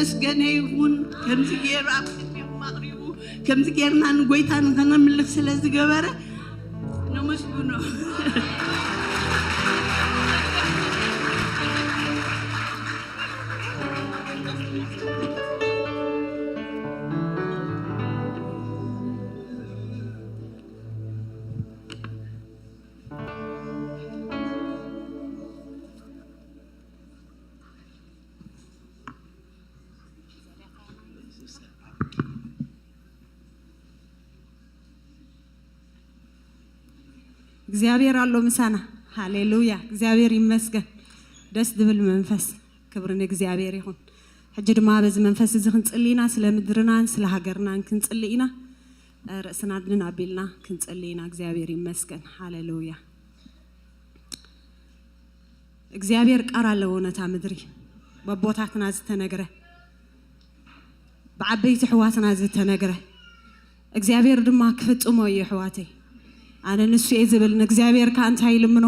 ምስገነ ይኹን። ከምዚ ገይሩ ኣብ ቅድሚኹም ኣቕሪቡ፣ ከምዚ ገይርና ንጎይታ ንኸነምልኽ ስለ ዝገበረ ነመስግኖ። እግዚኣብሔር ኣሎ ምሳና። ሃሌሉያ፣ እግዚኣብሔር ይመስገን። ደስ ዝብል መንፈስ። ክብሪ ንእግዚኣብሔር ይኹን። ሕጂ ድማ በዚ መንፈስ እዚ ክንጽሊ ኢና፣ ስለ ምድርናን ስለ ሃገርናን ክንጽሊ ኢና። ርእስና ድን ኣቢልና ክንጽሊ ኢና። እግዚኣብሔር ይመስገን። ሃሌሉያ። እግዚኣብሔር ቃል ኣለዎ ነታ ምድሪ፣ በቦታትና ዝተነግረ፣ ብዓበይቲ ኣሕዋትና ዝተነግረ። እግዚኣብሔር ድማ ክፍጽሞ እዩ ኣሕዋተይ። ኣነ ንሱ እየ ዝብል ንእግዚኣብሔር ከኣ እንታይ ይልምኖ?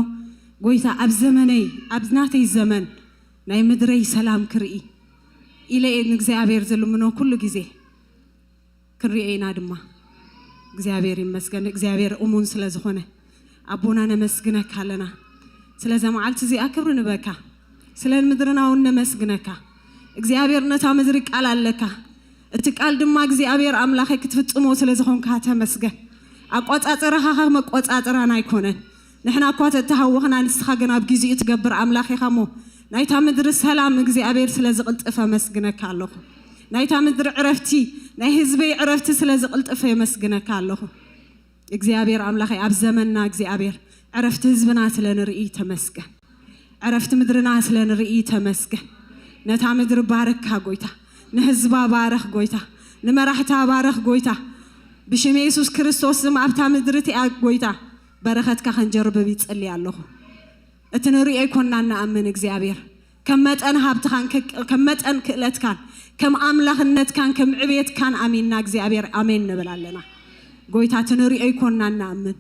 ጎይታ ኣብ ዘመነይ፣ ኣብ ናተይ ዘመን ናይ ምድረይ ሰላም ክርኢ ኢለ እየ ንእግዚኣብሔር ዝልምኖ ኩሉ ግዜ። ክንሪኦ ኢና ድማ። እግዚኣብሔር ይመስገን። እግዚኣብሔር እሙን ስለ ዝኾነ ኣቦና ነመስግነካ ኣለና። ስለዛ መዓልቲ እዚኣ ክብሪ ንበካ። ስለ ምድርና እውን ነመስግነካ። እግዚኣብሔር ነታ ምድሪ ቃል ኣለካ። እቲ ቃል ድማ እግዚኣብሔር ኣምላኸይ ክትፍጽሞ ስለ ዝኾንካ ተመስገን። ኣቆጻጽራኻ ከም ኣቆጻጽራና ኣይኮነን። ንሕና እኳ ተተሃወኽና ንስኻ ግን ኣብ ግዜኡ ትገብር ኣምላኽ ኢኻ እሞ ናይታ ምድሪ ሰላም እግዚኣብሔር ስለ ዝቕልጥፍ ኣመስግነካ ኣለኹ። ናይታ ምድሪ ዕረፍቲ ናይ ህዝበይ ዕረፍቲ ስለ ዝቕልጥፍ የመስግነካ ኣለኹ። እግዚኣብሔር ኣምላኸይ ኣብ ዘመንና እግዚኣብሔር ዕረፍቲ ህዝብና ስለ ንርኢ ተመስገን። ዕረፍቲ ምድርና ስለ ንርኢ ተመስገን። ነታ ምድሪ ባረካ ጎይታ፣ ንህዝባ ባረኽ ጎይታ፣ ንመራሕታ ባረኽ ጎይታ። ብሽም የሱስ ክርስቶስ ስም ኣብታ ምድሪ እቲኣ ጎይታ በረኸትካ ከንጀርብብ ይጸሊ ኣለኹ። እቲ ንርእዮ ኣይኮንና ንኣምን እግዚኣብሔር። ከም መጠን ሃብትኻን ከ-፣ ከም መጠን ክእለትካን ከም ኣምላኽነትካን ከም ዕቤትካን ኣሚንና እግዚኣብሔር ኣሜን ንብል ኣለና። ጎይታ እቲ ንርእዮ ኣይኮንና ንኣምን።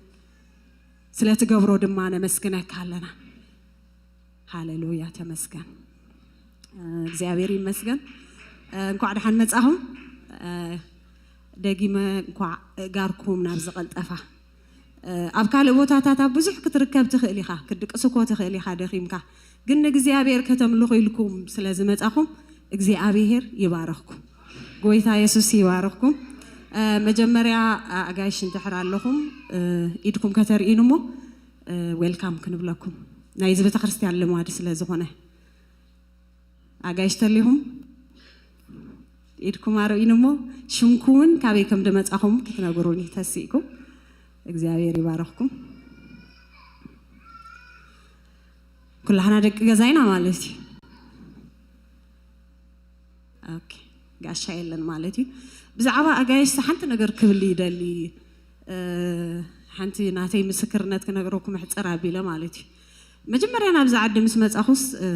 ስለ ትገብሮ ድማ ነመስግነካ ኣለና። ሃሌሉያ ተመስገን። እ፣ እግዚኣብሔር ይመስገን። እ፣ እንኳዕ ደሓን መጻኹም። እ፣ ደጊመ እንኳዕ እጋርኩም ናብ ዝቐልጠፋ። እ፣ ኣብ ካልእ ቦታታት ኣብ ብዙሕ ክትርከብ ትኽእል ኢኻ፣ ክትድቅስ እኮ ትኽእል ኢኻ ደኺምካ። ግን ንእግዚኣብሔር ከተምልኹ ኢልኩም ስለ ዝመጻኹም እግዚኣብሔር ይባረኽኩም። ጎይታ የሱስ ይባረኽኩም። እ፣ መጀመርያ ኣጋይሽ እንድሕር ኣለኹም፣ እ፣ ኢድኩም ከተርእዩን እሞ፣ እ፣ ዌልካም ክንብለኩም። ናይዚ ቤተክርስትያን ልማድ ስለ ዝኾነ። ኣጋይሽ ተሊኹም ኢድኩም ኣርእዩን እሞ ሽምኩም እውን ካበይ ከም ድመጻኹም ክትነግሩኒ ተስኢኩም። እግዚኣብሔር ይባረኽኩም። ኩላህና ደቂ ገዛ ኢና ማለት እዩ። ኦኬ፣ ጋሻ የለን ማለት እዩ። ብዛዕባ ኣጋይሽ ሓንቲ ነገር ክብል ይደሊ። እ፣ ሓንቲ ናተይ ምስክርነት ክነግረኩም ሕጽር ኣቢለ ማለት እዩ። መጀመርያ ናብዚ ዓዲ ምስ መጻኹስ፣ እ፣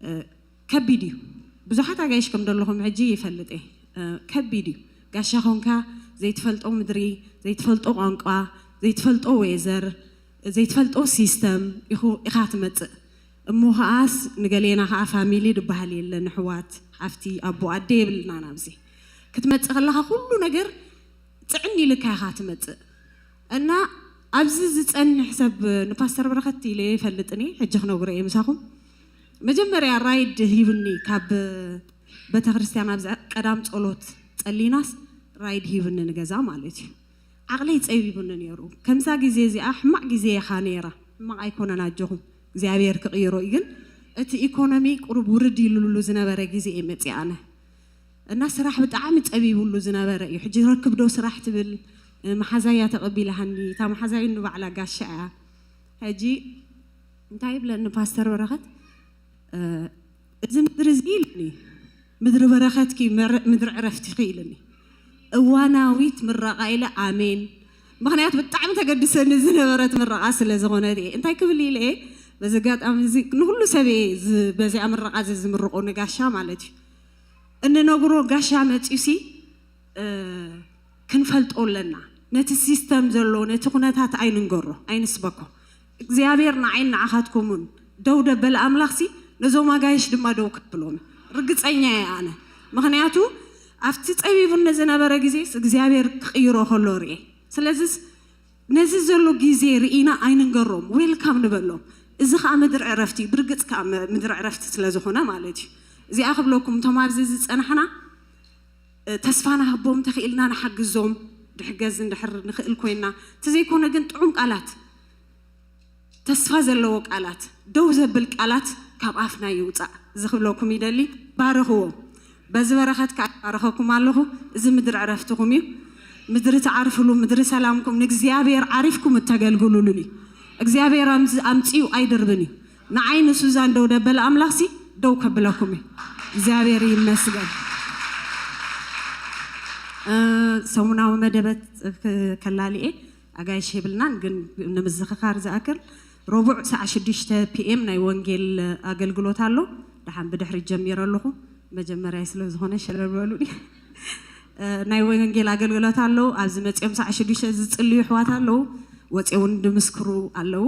እ፣ ከቢድ እዩ። ብዙሓት ኣጋይሽ ከም ዘለኹም ሕጂ ይፈልጥ እየ። እ፣ ከቢድ እዩ። ጋሻ ኾንካ ዘይትፈልጦ ምድሪ፣ ዘይትፈልጦ ቋንቋ፣ ዘይትፈልጦ ዌዘር፣ ዘይትፈልጦ ሲስተም ኢኹ-፣ ኢኻ ትመጽእ። እሞ ኸኣስ ንገሌና ኸኣ ፋሚሊ ድበሃል የለን፣ ኣሕዋት፣ ሓፍቲ፣ ኣቦ፣ ኣደ የብልና ናብዚ። ክትመጽእ ከለኻ ኩሉ ነገር ጽዕን ኢልካ ኢኻ ትመጽእ። እና ኣብዚ ዝጸንሕ ሰብ ንፓስተር በረኸት ኢለ ይፈልጥኒ፣ ሕጂ ክነግሮ እየ ምሳኹም። መጀመርያ ራይድ ሂብኒ ካብ ቤተክርስትያን ኣብዚ ቀዳም ጸሎት ጸሊናስ ራይድ ሂብኒ ንገዛ ማለት እዩ። ዓቕለይ ጸቢቡኒ ነይሩ። ከምዛ ግዜ እዚኣ ሕማቕ ግዜ ኢኻ ነይራ። ሕማቕ ኣይኮነን ኣጆኹም። እግዚኣብሔር ክቕይሮ እዩ። ግን እቲ ኢኮኖሚ ቁሩብ ውርድ ኢሉሉ ዝነበረ ግዜ እየ መጺኣ ኣነ። እና ስራሕ ብጣዕሚ ጸቢቡሉ ዝነበረ እዩ። ሕጂ ረክብ ዶ ስራሕ ትብል፣ እ፣ መሓዛይ እያ ተቐቢላሃኒ። እታ መሓዛይ ንባዕላ ጋሻ እያ። ሕጂ እንታይ ይብለኒ ፓስተር በረኸት፣ እ፣ "እዚ ምድሪ እዚ" ኢሉኒ፣ "ምድሪ በረኸትኪ፣ ምር-፣ ምድሪ ዕረፍትኺ" ኢሉኒ። እዋናዊት ምረቓ ኢለ ኣሜን። ምኽንያቱ ብጣዕሚ ተገድሰኒ ዝነበረት ምረቓ ስለ ዝኾነት እየ። እንታይ ክብል ኢለ እየ፣ በዚ ኣጋጣሚ እዚ ንኹሉ ሰብ እየ ዝ-፣ በዚኣ ምረቓ እዚ ዝምርቖ ንጋሻ ማለት እዩ። እንነግሮ ጋሻ መጺኡሲ፣ እ፣ ክንፈልጦ ኣለና። ነቲ ሲስተም ዘሎ፣ ነቲ ኩነታት ኣይንንገሮ፣ ኣይንስበኮ። እግዚኣብሔር ንዓይን ንዓኻትኩምን ደው ደበለ ኣምላኽሲ ነዞም ኣጋይሽ ድማ ደው ከብሎም። ርግፀኛ እየ ኣነ። ምኽንያቱ ኣብቲ ፀቢቡኒ ዝነበረ ግዜ እግዚኣብሔር ክቕይሮ ከሎ ርኤ። ስለዚስ ነዚ ዘሎ ግዜ ርኢና ኣይንንገሮም፣ ዌልካም ንበሎም። እዚ ከዓ ምድሪ ዕረፍቲ እዩ፣ ብርግፅ ከዓ ምድሪ ዕረፍቲ ስለ ዝኾነ ማለት እዩ። እዚኣ ክብለኩም፣ እቶም ኣብዚ ዝፀናሕና ተስፋ ንሃቦም፣ ተኽኢልና ንሓግዞም፣ ድሕገዝ እንድሕር ንኽእል ኮይና፣ እንተዘይኮነ ግን ጥዑም ቃላት፣ ተስፋ ዘለዎ ቃላት፣ ደው ዘብል ቃላት ካብ ኣፍና ይውፃእ። እዚ ክብለኩም ይደሊ። ባርኽዎም። በዚ በረኸት ከዓ ባረኸኩም ኣለኹ። እዚ ምድሪ ዕረፍትኹም እዩ። ምድሪ ትዓርፍሉ፣ ምድሪ ሰላምኩም፣ ንእግዚኣብሔር ዓሪፍኩም እተገልግሉሉን እዩ። እግዚኣብሔር ኣምዚ-፣ ኣምፂኡ ኣይድርብን እዩ። ንዓይ ንሱዛን ደው ደበለ ኣምላኽሲ ደው ከብለኩም እዩ። እግዚኣብሔር ይመስገን። እ፣ ሰሙናዊ መደበት ክ-፣ ከላልኤ ኣጋይሽ የብልናን፣ ግን ንምዝኽኻር ዝኣክል ረቡዕ ሰዓት ሽዱሽተ ፒ ኤም ናይ ወንጌል ኣገልግሎት ኣሎ። ደሓን ብድሕሪ ጀሚረ ኣለኹ፣ መጀመርያ ስለ ዝኾነ ሸለል በሉኒ። እ፣ ናይ ወንጌል ኣገልግሎት ኣለዉ። ኣብዚ መፂኦም ሰዓት ሽዱሽተ ዝፅልዩ ኣሕዋት ኣለዉ፣ ወፂኦም እውን ዝምስክሩ ኣለዉ።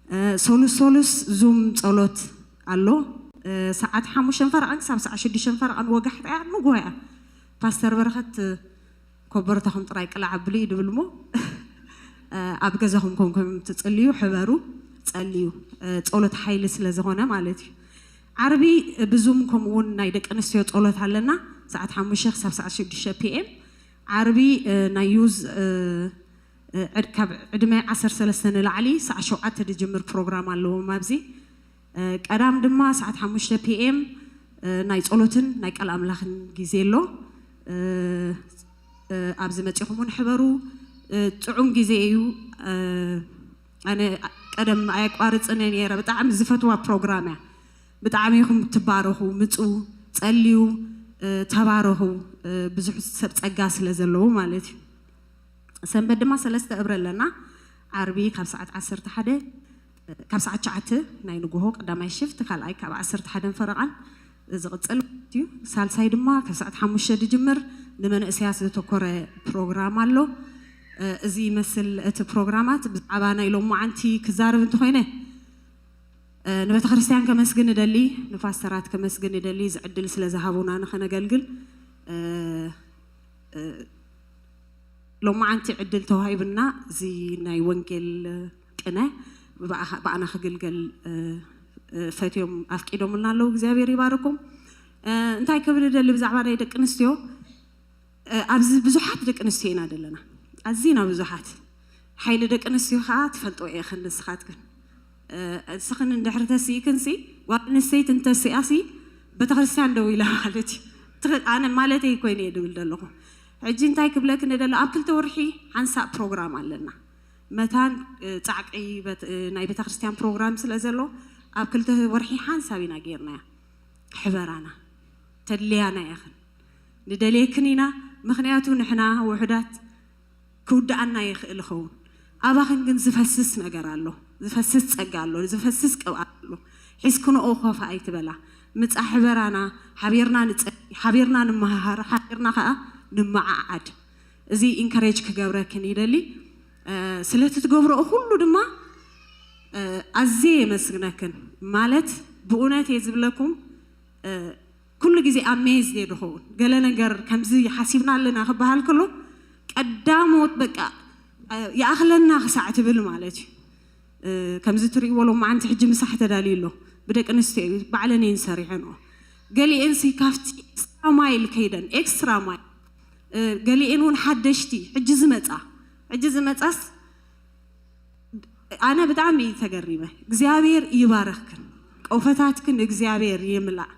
እ፣ ሶሉስ ሶሉስ ዙም ጸሎት ኣሎ። እ፣ ሰዓት ሓሙሽተን ፈረቓን ክሳብ ሰዓት ሽዱሽተን ፈረቓን ወጋሕታ እያ፣ ንግሆ እያ። ፓስተር በረኸት ኮበርታኹም ጥራይ ቅላዕ ኣብሉ እዩ ድብል እሞ፣ እ፣ ኣብ ገዛኹም ኮንኩም ትጽልዩ፣ ሕበሩ፣ ጸልዩ። እ፣ ጸሎት ሓይሊ ስለ ዝኾነ ማለት እዩ። ዓርቢ ብዙም ከምኡ እውን ናይ ደቂ ኣንስትዮ ጸሎት ኣለና። ሰዓት ሓሙሽተ ክሳብ ሰዓት ሽዱሽተ ፒ ኤም። ዓርቢ፣ እ፣ ናይ ዩዝ፣ እ፣ እ፣ ዕድ-፣ ካብ ዕድመ ዓሰርተ ሰለስተ ንላዕሊ ሰዓት ሸውዓተ ዝጅምር ፕሮግራም ኣለዎም ኣብዚ። እ፣ ቀዳም ድማ ሰዓት ሓሙሽተ ፒ ኤም፣ እ፣ ናይ ጸሎትን ናይ ቃል ኣምላኽን ግዜ ኣሎ። እ፣ እ፣ ኣብዚ መጺኹም እውን ሕበሩ። እ፣ ጥዑም ግዜ እዩ። እ፣ ኣነ ቀደም ኣየቋርጽን እየ ነይረ። ብጣዕሚ ዝፈትዋ ፕሮግራም እያ። ብጣዕሚ ኢኹም ትባረኹ። ምጹ፣ ጸልዩ፣ እ፣ ተባረኹ። እ፣ ብዙሕ ሰብ ጸጋ ስለ ዘለዉ ማለት እዩ። ሰንበት ድማ ሰለስተ እብረ ኣለና። ዓርቢ ካብ ሰዓት ዓሰርተ ሓደ፣ ካብ ሰዓት ትሽዓተ ናይ ንግሆ ቀዳማይ ሽፍት፣ ካልኣይ ካብ ዓሰርተ ሓደን ፈረቓን ዝቕጽል ማለት እዩ። ሳልሳይ ድማ ካብ ሰዓት ሓሙሽተ ዝጅምር ንመንእሰያት ዘተኮረ ፕሮግራም ኣሎ። እ፣ እዚ ይመስል እቲ ፕሮግራማት። ብዛዕባ ናይ ሎማዓንቲ ክዛረብ እንተኾይነ፣ እ፣ ንቤተ ክርስቲያን ከመስግን እደሊ፣ ንፓስተራት ከመስግን እደሊ፣ እዚ ዕድል ስለ ዝሃቡና ንኸነገልግል። እ፣ እ፣ ሎማዓንቲ ዕድል ተዋሂብና፣ እዚ ናይ ወንጌል ቅነ ብኣኻ-፣ ብኣና ክግልገል፣ እ፣ እ፣ ፈትዮም ኣፍቂዶምልና ኣለዉ። እግዚኣብሔር ይባርኩም። እ፣ እንታይ ክብል እደሊ ብዛዕባ ናይ ደቂ ኣንስትዮ፣ እ፣ ኣብዚ ብዙሓት ደቂ ኣንስትዮ ኢና ዘለና፣ ኣዚና ብዙሓት። ሓይሊ ደቂ ኣንስትዮ ከዓ ትፈልጥኦ ኢኽን ንስኻትክን። እ፣ እስኽን እንድሕር ተስኢክንሲ፣ ጓል ኣንስተይቲ እንተስኢኣሲ፣ ቤተክርስትያን ደው ኢላ ማለት እዩ። ትኽ-፣ ኣነ ማለተይ ኮይነ እየ ድብል ዘለኹ። ሕጂ እንታይ ክብለክን ደለ፣ ኣብ ክልተ ወርሒ ሓንሳእ ፕሮግራም ኣለና። መታን፣ እ፣ ጻዕቂ በት-፣ እ፣ ናይ ቤተክርስትያን ፕሮግራም ስለ ዘሎ፣ ኣብ ክልተ ወርሒ ሓንሳብ ኢና ጌርናያ። ሕበራና፣ ተድልያና ኢኽን። ንደልየክን ኢና፣ ምኽንያቱ ንሕና ውሑዳት ክውድኣና ይኽእል ይኸውን። ኣባኽን ግን ዝፈስስ ነገር ኣሎ፣ ዝፈስስ ጸጋ ኣሎ፣ ዝፈስስ ቅብኣት ኣሎ። ሒዝክንኦ ኮፍ ኣይትበላ። ምጻ ሕበራና፣ ሓቢርና ንጸሊ፣ ሓቢርና ንመሃሃር፣ ሓቢርና ከኣ ንመዓዓድ። እዚ ኢንከሬጅ ክገብረክን ይደሊ። እ፣ ስለቲ ትገብርኦ ኩሉ ድማ፣ እ፣ ኣዝየ የመስግነክን። ማለት ብእውነት እየ ዝብለኩም፣ እ፣ ኩሉ ግዜ ኣሜዝድ እየ ድኸውን። ገለ ነገር ከምዚ ሓሲብና ኣለና ክበሃል ከሎ፣ ቀዳሞት በቃ፣ እ፣ ይኣኽለና ክሳዕ ትብል ማለት እዩ። እ፣ ከምዚ ትርእይዎ ሎማዓንቲ ሕጂ ምሳሕ ተዳልዩ ኣሎ። ብደቂ ኣንስትዮ እዩ፣ ባዕለን እየን ሰሪሐንኦ። ገሊኤንሲ ካብቲ ኤክስትራ ማይል ከይደን፣ ኤክስትራ ማይል፣ እ፣ ገሊኤን እውን ሓደሽቲ፣ ሕጂ ዝመጻ፣ ሕጂ ዝመጻስ ኣነ ብጣዕሚ እየ ተገሪመ። እግዚኣብሔር ይባርኽክን፣ ቆፈታትክን እግዚኣብሔር ይምላእ።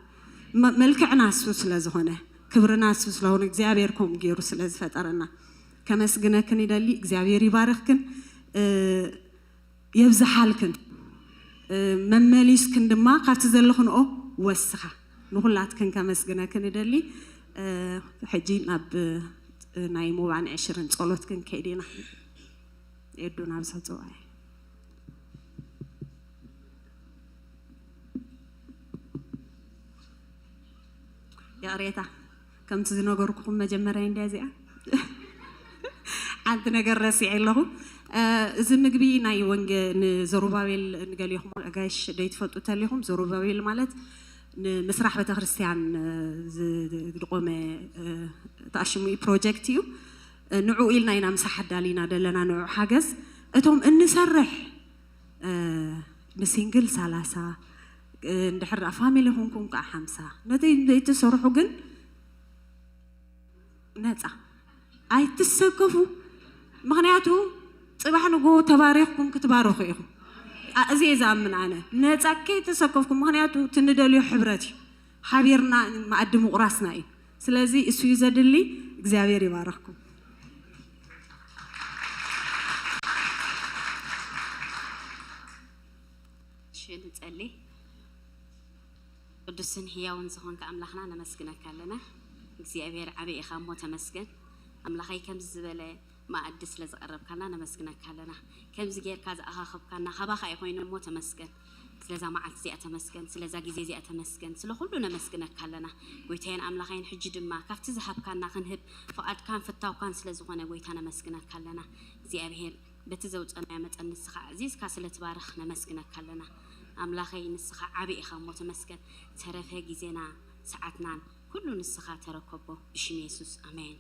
መ-፣ መልክዕና እሱ ስለ ዝኾነ፣ ክብርና እሱ ስለሆነ፣ እግዚኣብሔር ከምኡ ገይሩ ስለ ዝፈጠረና ከመስግነክን ይደሊ። እግዚኣብሔር ይባርኽክን፣ እ፣ የብዝሓልክን፣ እ፣ መመሊስክን ድማ ካብቲ ዘለኽንኦ ወስኻ። ንኹላትክን ከመስግነክን ይደሊ። እ፣ ሕጂ ናብ፣ እ፣ ናይ ሞባን ዕሽርን ጸሎት ክንከይድ ኢና። ኤዱ ናብ ሰብ ጽውዓይ። ይቕሬታ፣ ከምቲ ዝነገርኩኹም መጀመርያ እንድያ እዚኣ። ሓንቲ ነገር ረሲዐ ኣለኹ። እ፣ እዚ ምግቢ ናይ ወንጌ-፣ ንዘሩባቤል ንገሊኹም ኣጋይሽ ደይትፈልጡ ተሊኹም፣ ዘሩባቤል ማለት ንምስራሕ ቤተክርስትያን ዝቆመ ተኣሽሙ ፕሮጀክት እዩ። ንዑ ኢልና ኢና ምሳሕ ኣዳሊና ዘለና ንዑ ሓገዝ እቶም እንሰርሕ ንሲንግል ሰላሳ እንድሕር ፋሚሊ ኮንኩም ከዓ ሓምሳ ነቲ ዘይትሰርሑ ግን ነፃ ኣይትሰከፉ። ምክንያቱ ፅባሕ ንጎ ተባሪኽኩም ክትባረኹ ኢኹም። እዚ እየ ዝኣምን ኣነ። ነፃ ከይተሰከፍኩም፣ ምክንያቱ ትንደልዮ ሕብረት እዩ። ሓቢርና መኣዲ ምቁራስና እዩ። ስለዚ እሱ እዩ ዘድሊ። እግዚኣብሔር ይባረኽኩም። ሽንፀሊ ቅዱስን ህያውን ዝኾንካ ኣምላኽና ነመስግነካ ኣለና። እግዚኣብሔር ዓብይ ኢኻ እሞ ተመስገን። ኣምላኸይ ከምዚ ዝበለ መኣዲ ስለ ዘቐረብካና ነመስግነካ ኣለና። ከምዚ ጌርካ ዝኣኻኸብካና ካባኻ እዩ ኮይኑ እሞ ተመስገን። ስለዛ መዓልቲ እዚኣ ተመስገን፣ ስለዛ ግዜ እዚኣ ተመስገን፣ ስለ ኩሉ ነመስግነካ ኣለና። ጎይታዬን ኣምላኸይን ሕጂ ድማ ካብቲ ዝሃብካና ክንህብ ፍቓድካን ፍታውካን ስለ ዝኾነ ጎይታ ነመስግነካ ኣለና። እግዚኣብሔር በቲ ዘውፀናዮ መጠን ንስኻ ኣዕዚዝካ ስለ ትባርኽ ነመስግነካ ኣለና። ኣምላኸይ ንስኻ ዓቢ ኢኻ እሞ ተመስገን። ተረፈ ግዜና ሰዓትናን ኩሉ ንስኻ ተረከቦ ብሽም የሱስ ኣሜን።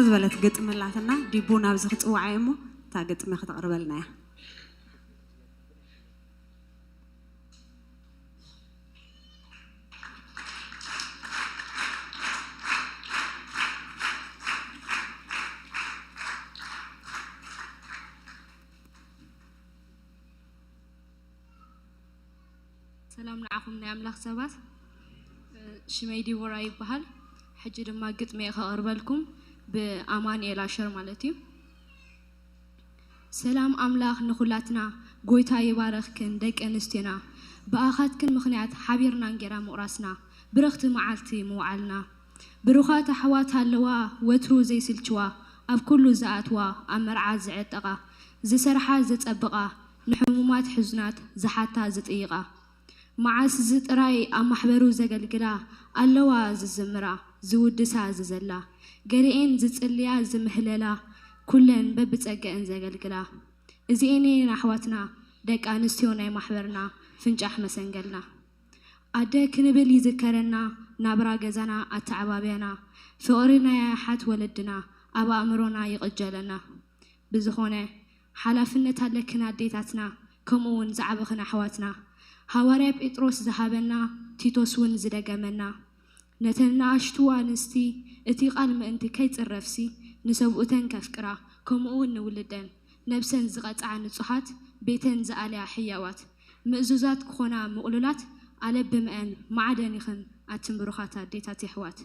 ዝበለት ግጥሚ ኣላትና ዲቡ ናብዚ ክፅዋዓ እሞ እታ ግጥሚ ክተቕርበልና እያ። ሰላም ንዓኹም ናይ ኣምላኽ ሰባት። ሽመይ ዲቦራ ይበሃል። ሕጂ ድማ ግጥሚ እየ ከቕርበልኩም ብኣማኑኤል ኣሸር ማለት እዩ። ሰላም ኣምላኽ ንኹላትና፣ ጎይታ ይባረኽክን ደቂ ኣንስትዮና። ብኣኻትክን ምኽንያት ሓቢርና እንጌራ ምቑራስና፣ ብርኽቲ መዓልቲ ምውዓልና። ብሩኻት ኣሕዋት ኣለዋ ወትሩ ዘይስልችዋ፣ ኣብ ኩሉ ዝኣትዋ ኣብ መርዓ ዝዕጠቓ፣ ዝሰርሓ ዘጸብቓ፣ ንሕሙማት ሕዙናት ዝሓታ ዝጥይቓ። መዓስ እዚ ጥራይ ኣብ ማሕበሩ ዘገልግላ ኣለዋ ዝዝምራ ዝውድሳ ዝዘላ ገሊኤን ዝጽልያ ዝምህለላ ኩለን በብጸገአን ዘገልግላ እዚኤን እየን ኣሕዋትና ደቂ ኣንስትዮ ናይ ማሕበርና ፍንጫሕ መሰንገልና ኣደ ክንብል ይዝከረና ናብራ ገዛና ኣተዓባብያና ፍቕሪ ናይ ኣሓት ወለድና ኣብ ኣእምሮና ይቕጀለና ብዝኾነ ሓላፍነት ኣለክን ኣዴታትና ከምኡ እውን ዝዓበኽን ኣሕዋትና። ሃዋርያ ጴጥሮስ ዝሃበና ቲቶስ እውን ዝደገመና ነተን ንኣሽቱ ኣንስቲ እቲ ቃል ምእንቲ ከይጽረፍሲ ንሰብኡተን ከፍቅራ ከምኡ እውን ንውልደን ነብሰን ዝቐጽዓ ንጹሃት ቤተን ዝኣልያ ሕያዋት ምእዙዛት ክኾና ምቕሉላት ኣለብምአን ማዕደን ኢኽን ኣትን ብሩኻት ኣዴታት የሕዋት።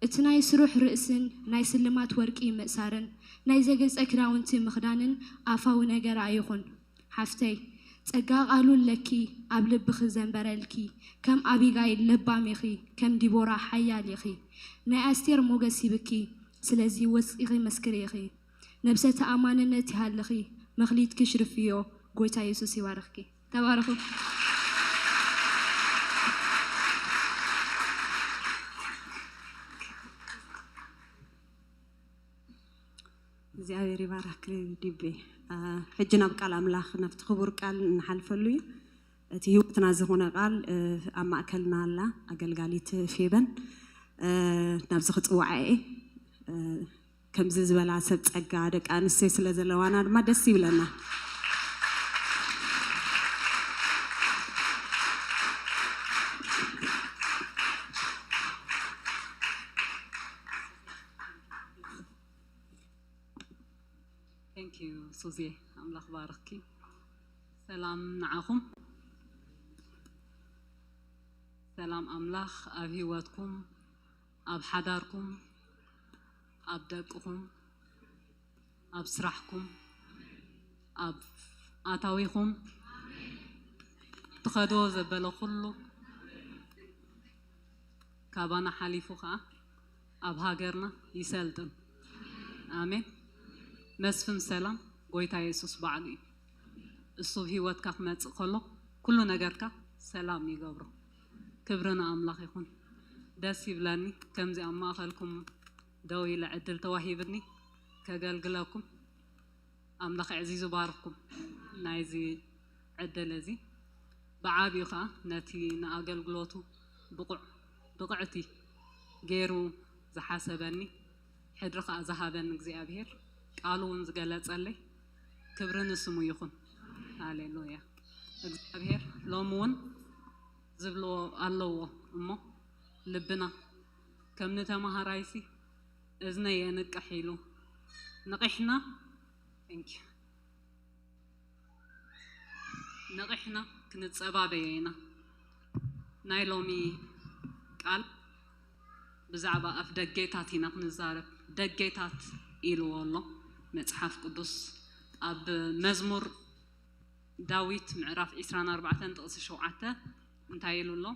እቲ ናይ ስሩሕ ርእስን ናይ ስልማት ወርቂ ምእሳርን ናይ ዘግልጸ ክዳውንቲ ምኽዳንን ኣፋዊ ነገር ኣይኹን ሓፍተይ፣ ጸጋ ቃሉ ኣለኪ ኣብ ልብኺ ዘንበረልኪ ከም ኣቢጋይል ለባም ኢኺ ከም ዲቦራ ሓያል ኢኺ ናይ ኣስቴር ሞገስ ሂብኪ ስለዚ ወጺኺ መስክሪ ኢኺ ነብሰ ተኣማንነት ይሃልኺ መኽሊትኪ ሽርፍዮ ጎይታ የሱስ ይባርኽኪ። ተባረኹ። እግዚኣብሔር ይባርኽኪ ዲቤ። ሕጂ ናብ ቃል ኣምላኽ ናብቲ ክቡር ቃል እንሓልፈሉ እዩ። እቲ ህይወትና ዝኾነ ቃል ኣብ ማእከልና ኣላ ኣገልጋሊት ፌበን ናብዚ ክፅውዓ እየ። ከምዚ ዝበላ ሰብ ፀጋ ደቂ ኣንስትዮ ስለ ዘለዋና ድማ ደስ ይብለና። ሱዜ፣ ኣምላኽ ባርኽኪ። ሰላም ንዓኹም። ሰላም ኣምላኽ ኣብ ህይወትኩም፣ ኣብ ሓዳርኩም፣ ኣብ ደቅኹም፣ ኣብ ስራሕኩም፣ ኣብ ኣታዊኹም፣ ትኸድዎ ዘበለ ኩሉ ካባና ሓሊፉ ኸዓ ኣብ ሃገርና ይሰልጥን። ኣሜን። መስፍን ሰላም ጎይታ የሱስ ባዕሉ እዩ። እሱ ኣብ ህይወትካ ክመጽእ ከሎ ኩሉ ነገርካ ሰላም ይገብሮ። ክብሪ ንኣምላኽ ይኹን። ደስ ይብለኒ ከምዚ ኣብ ማእኸልኩም ደው ኢለ ዕድል ተዋሂብኒ ከገልግለኩም። ኣምላኽ ኣዕዚዙ ባርኽኩም ናይዚ ዕድል እዚ። ብዓቢኡ ኸዓ ነቲ ንኣገልግሎቱ ብቑዕ ብቕዕቲ ገይሩ ዝሓሰበኒ፣ ሕድሪ ኸዓ ዝሃበኒ እግዚኣብሔር፣ ቃሉ እውን ዝገለጸለይ፣ ክብሪ ንስሙ ይኹን። ሃሌሉያ። እግዚኣብሔር ሎሚ እውን ዝብልዎ ኣለዎ እሞ፣ ልብና ከም ንተማሃራይሲ እዝነይ የንቅሕ ኢሉ፣ ንቒሕና፣ thank you፣ ንቒሕና ክንጸባበዮ ኢና። ናይ ሎሚ ቃል ብዛዕባ ኣፍ ደጌታት ኢና ክንዛረብ። ደጌታት ኢልዎ ኣሎ መጽሓፍ ቅዱስ። ኣብ መዝሙር ዳዊት ምዕራፍ ዕስራን ኣርባዕተን ጥቕሲ ሸውዓተ እንታይ ኢሉ ኣሎ?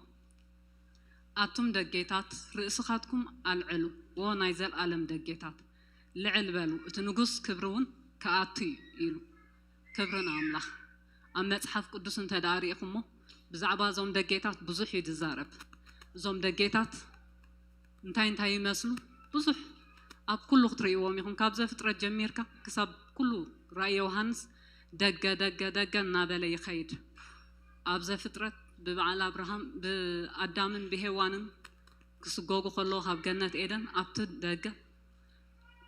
ኣቱም ደጌታት ርእስኻትኩም ኣልዕሉ፣ ዎ ናይ ዘልኣለም ደጌታት፣ ልዕል በሉ፣ እቲ ንጉስ ክብሪ እውን ክኣቱ እዩ ኢሉ። ክብሪ ንኣምላኽ። ኣብ መጽሓፍ ቅዱስ እንተ ደኣ ርኢኹሞ፣ ብዛዕባ እዞም ደጌታት ብዙሕ እዩ ዝዛረብ። እዞም ደጌታት እንታይ እንታይ ይመስሉ? ብዙሕ ኣብ ኩሉ ክትርእይዎም ኢኹም። ካብ ዘፍጥረት ጀሚርካ ክሳብ ኩሉ ራእይ ዮሃንስ ደገ፣ ደገ፣ ደገ እናበለ ይኸይድ። ኣብ ዘፍጥረት ብበዓል ኣብርሃም፣ ብኣዳምን ብሄዋንን ክስጎጉ ከለዉ ካብ ገነት ኤደን ኣብቲ ደገ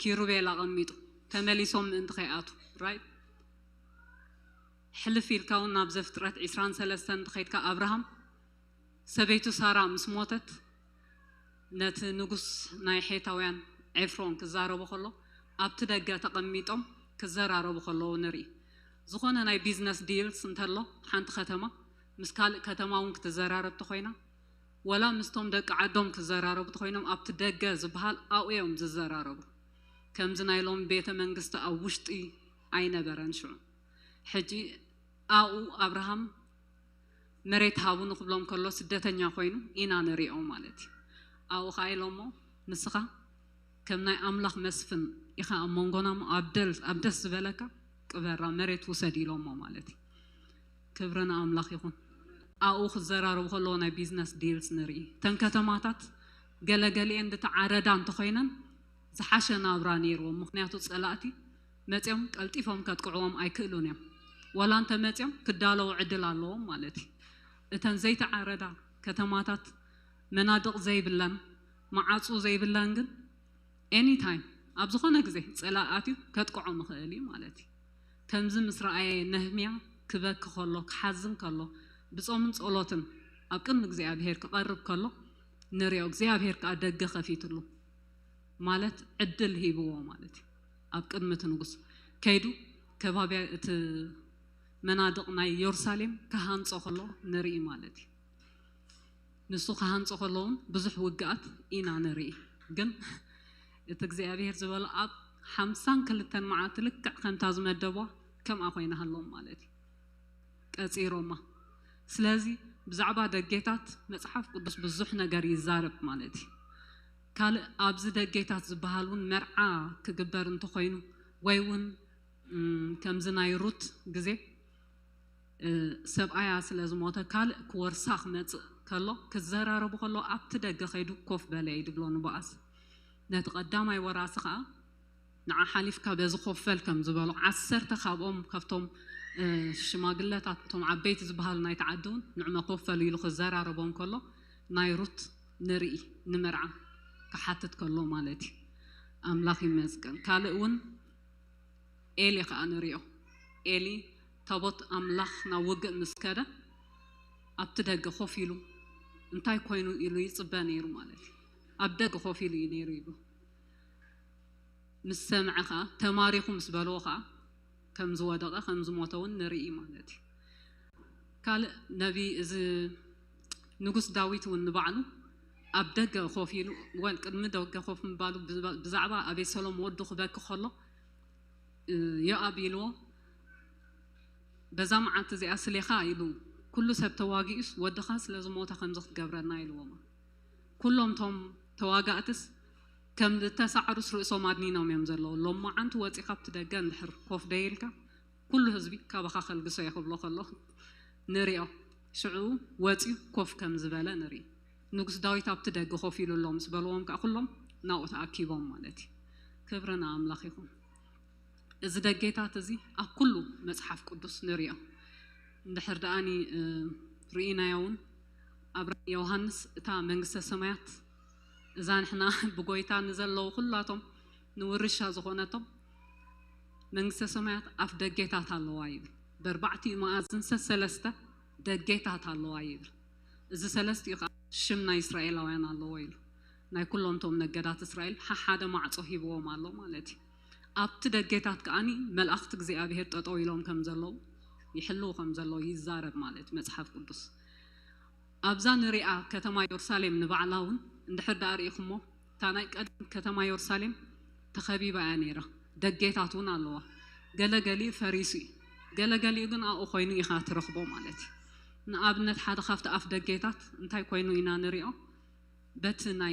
ኪሩቤል ኣቐሚጡ ተመሊሶም ምእንቲ ከይኣቱ፣ ራይት? ሕልፍ ኢልካ እውን ናብ ዘፍጥረት ዕስራን ሰለስተን እንተኸይድካ ኣብርሃም ሰበይቱ ሳራ ምስ ሞተት ነቲ ንጉስ ናይ ሔታውያን ኤፍሮን ክዛረቦ ከሎ ኣብቲ ደገ ተቐሚጦም ክዘራረቡ ከለዉ ንርኢ። ዝኾነ ናይ ቢዝነስ ዲልስ እንተሎ ሓንቲ ከተማ ምስ ካልእ ከተማ እውን ክትዘራረብ ተኾይና ወላ ምስቶም ደቂ ዓዶም ክዘራረቡ ተኾይኖም ኣብቲ ደገ ዝበሃል ኣብኡ እዮም ዝዘራረቡ። ከምዚ ናይ ሎሚ ቤተ መንግስቲ ኣብ ውሽጢ ኣይነበረን ሽዑ። ሕጂ ኣብኡ ኣብርሃም መሬት ሃቡኒ ክብሎም ከሎ ስደተኛ ኮይኑ ኢና ንሪኦ ማለት እዩ። ኣብኡ ኸዓ ኢሎሞ ንስኻ ከም ናይ ኣምላኽ መስፍን ኢኻ ኣብ መንጎና እሞ ኣብ ደል-፣ ኣብ ደስ ዝበለካ ቅበራ መሬት ውሰድ ኢሎሞ ማለት እዩ። ክብሪ ንኣምላኽ ይኹን። ኣብኡ ክዘራረቡ ከለዉ ናይ ቢዝነስ ዲልስ ንርኢ። እተን ከተማታት ገለገሊአን ዝተዓረዳ እንተኾይነን ዝሓሸ ናብራ ነይርዎም። ምኽንያቱ ጸላእቲ መጺኦም ቀልጢፎም ከጥቅዕዎም ኣይክእሉን እዮም። ወላ እንተ መጺኦም ክዳለዉ ዕድል ኣለዎም ማለት እዩ። እተን ዘይተዓረዳ ከተማታት መናድቕ ዘይብለን መዓጹ ዘይብለን ግን ኤኒ ታይም ኣብ ዝኾነ ግዜ ጸላኢ ኣትዩ ከጥቅዖም ይኽእል እዩ ማለት እዩ። ከምዚ ምስ ረኣየ ነህምያ ክበኪ ከሎ ክሓዝን ከሎ ብጾምን ጸሎትን ኣብ ቅድሚ እግዚኣብሄር ክቐርብ ከሎ ንሪኦ። እግዚኣብሄር ከኣ ደገ ከፊትሉ ማለት ዕድል ሂብዎ ማለት እዩ። ኣብ ቅድሚ እቲ ንጉስ ከይዱ ከባቢ እቲ መናድቕ ናይ የሩሳሌም ክሃንጾ ከሎ ንርኢ ማለት እዩ። ንሱ ክሃንጾ ከሎ እውን ብዙሕ ውግኣት ኢና ንርኢ። ግን እቲ እግዚኣብሄር ዝበሎ ኣብ ሓምሳን ክልተን መዓልቲ ልክዕ ከምታ ዝመደቧ ከምኣ ኮይና ሃሎም ማለት እዩ። ቀጺሮማ። ስለዚ ብዛዕባ ደጌታት መጽሓፍ ቅዱስ ብዙሕ ነገር ይዛረብ ማለት እዩ። ካልእ ኣብዚ ደጌታት ዝበሃል እውን መርዓ ክግበር እንተኾይኑ ወይ እውን፣ እም፣ ከምዚ ናይ ሩት ግዜ፣ እ፣ ሰብኣያ ስለ ዝሞተ ካልእ ክወርሳ ክመጽእ ከሎ ክዘራረቡ ከሎ ኣብቲ ደገ ከይዱ ኮፍ በለ እዩ ድብሎ ንቦኣዝ። ነቲ ቀዳማይ ወራሲ ኸኣ ንዓ ሓሊፍካ በዚ ኮፍ በል ከም ዝበሎ ዓሰርተ ካብኦም ካብቶም፣ እ፣ ሽማግለታት እቶም ዓበይቲ ዝበሃሉ ናይቲ ዓዲ እውን ንዕመ ኮፍ በሉ ኢሉ ክዘራረቦም ከሎ ናይ ሩት ንርኢ ንመርዓ ክሓትት ከሎ ማለት እዩ። ኣምላኽ ይመስገን። ካልእ እውን ኤሊ ኸዓ ንሪኦ። ኤሊ ታቦት ኣምላኽ ናብ ውግእ ምስ ከደ ኣብቲ ደገ ኮፍ ኢሉ እንታይ ኮይኑ ኢሉ ይጽበ ነይሩ ማለት እዩ። ኣብ ደገ ኮፍ ኢሉ እዩ ነይሩ ይብሉ። ምስ ሰምዐ ኸዓ ተማሪኹ ምስ በልዎ ኸዓ ከም ዝወደቐ ከም ዝሞተ እውን ንርኢ ማለት እዩ። ካልእ ነቢ እዚ ንጉስ ዳዊት እውን ንባዕሉ ኣብ ደገ ኮፍ ኢሉ ወል ቅድሚ ደገ ኮፍ ምባሉ ብዛዕባ ኣቤሰሎም ወዱ ክበኪ ከሎ ዮኣብ ኢልዎ በዛ መዓልቲ እዚኣ ስሌኻ ኢሉ ኩሉ ሰብ ተዋጊኡስ ወድኻ ስለ ዝሞተ ከምዚ ክትገብረና ኢልዎም። ኩሎም ቶም ተዋጋእትስ ከም ዝተሳዕሩስ ርእሶም ኣድኒኖም እዮም ዘለዉ። ሎም መዓንቲ ወፂ ካብቲ ደገ እንድሕር ኮፍ ደይልካ ኩሉ ህዝቢ ካባኻ ከልግሶ እየ ክብሎ ከሎ ንሪኦ። ሽዑ ወፂኡ ኮፍ ከም ዝበለ ንርኢ። ንጉስ ዳዊት ኣብቲ ደገ ኮፍ ኢሉ ኣሎ ምስ በልዎም ከዓ ኩሎም ናብኡ ተኣኪቦም ማለት እዩ። ክብሪ ንኣምላኽ ይኹን። እዚ ደጌታት እዚ ኣብ ኩሉ መጽሓፍ ቅዱስ ንሪኦ። እንድሕር ደኣኒ ርኢናዮ እውን ኣብ ራእይ ዮሃንስ እታ መንግስተ ሰማያት እዛ ንሕና ብጎይታ ንዘለዉ ኩላቶም ንውርሻ ዝኾነቶም መንግስተ ሰማያት ኣፍ ደጌታት ኣለዋ ይብል። በርባዕቲኡ መኣዝን ሰሰለስተ ደጌታት ኣለዋ ይብል። እዚ ሰለስቲኡ ከዓ ሽም ናይ እስራኤላውያን ኣለዎ ኢሉ ናይ ኩሎም ቶም ነገዳት እስራኤል ሓሓደ ማዕጾ ሂብዎም ኣሎ ማለት እዩ። ኣብቲ ደጌታት ከዓኒ መላእክቲ እግዚኣብሔር ጠጠው ኢሎም ከም ዘለዉ ይሕልው ከም ዘለዉ ይዛረብ ማለት እዩ መጽሓፍ ቅዱስ። ኣብዛ ንሪኣ ከተማ የሩሳሌም ንባዕላ እውን እንድሕር ደኣ ርኢኹሞ እታ ናይ ቀደም ከተማ የሩሳሌም ተኸቢባ እያ ነይራ። ደጌታት እውን ኣለዋ። ገለገሊኡ ፈሪሱ እዩ። ገለገሊኡ ግን ኣብኡ ኮይኑ ኢኻ ትረኽቦ ማለት እዩ። ንኣብነት ሓደ ካብቲ ኣፍ ደጌታት እንታይ ኮይኑ ኢና ንሪኦ? በቲ ናይ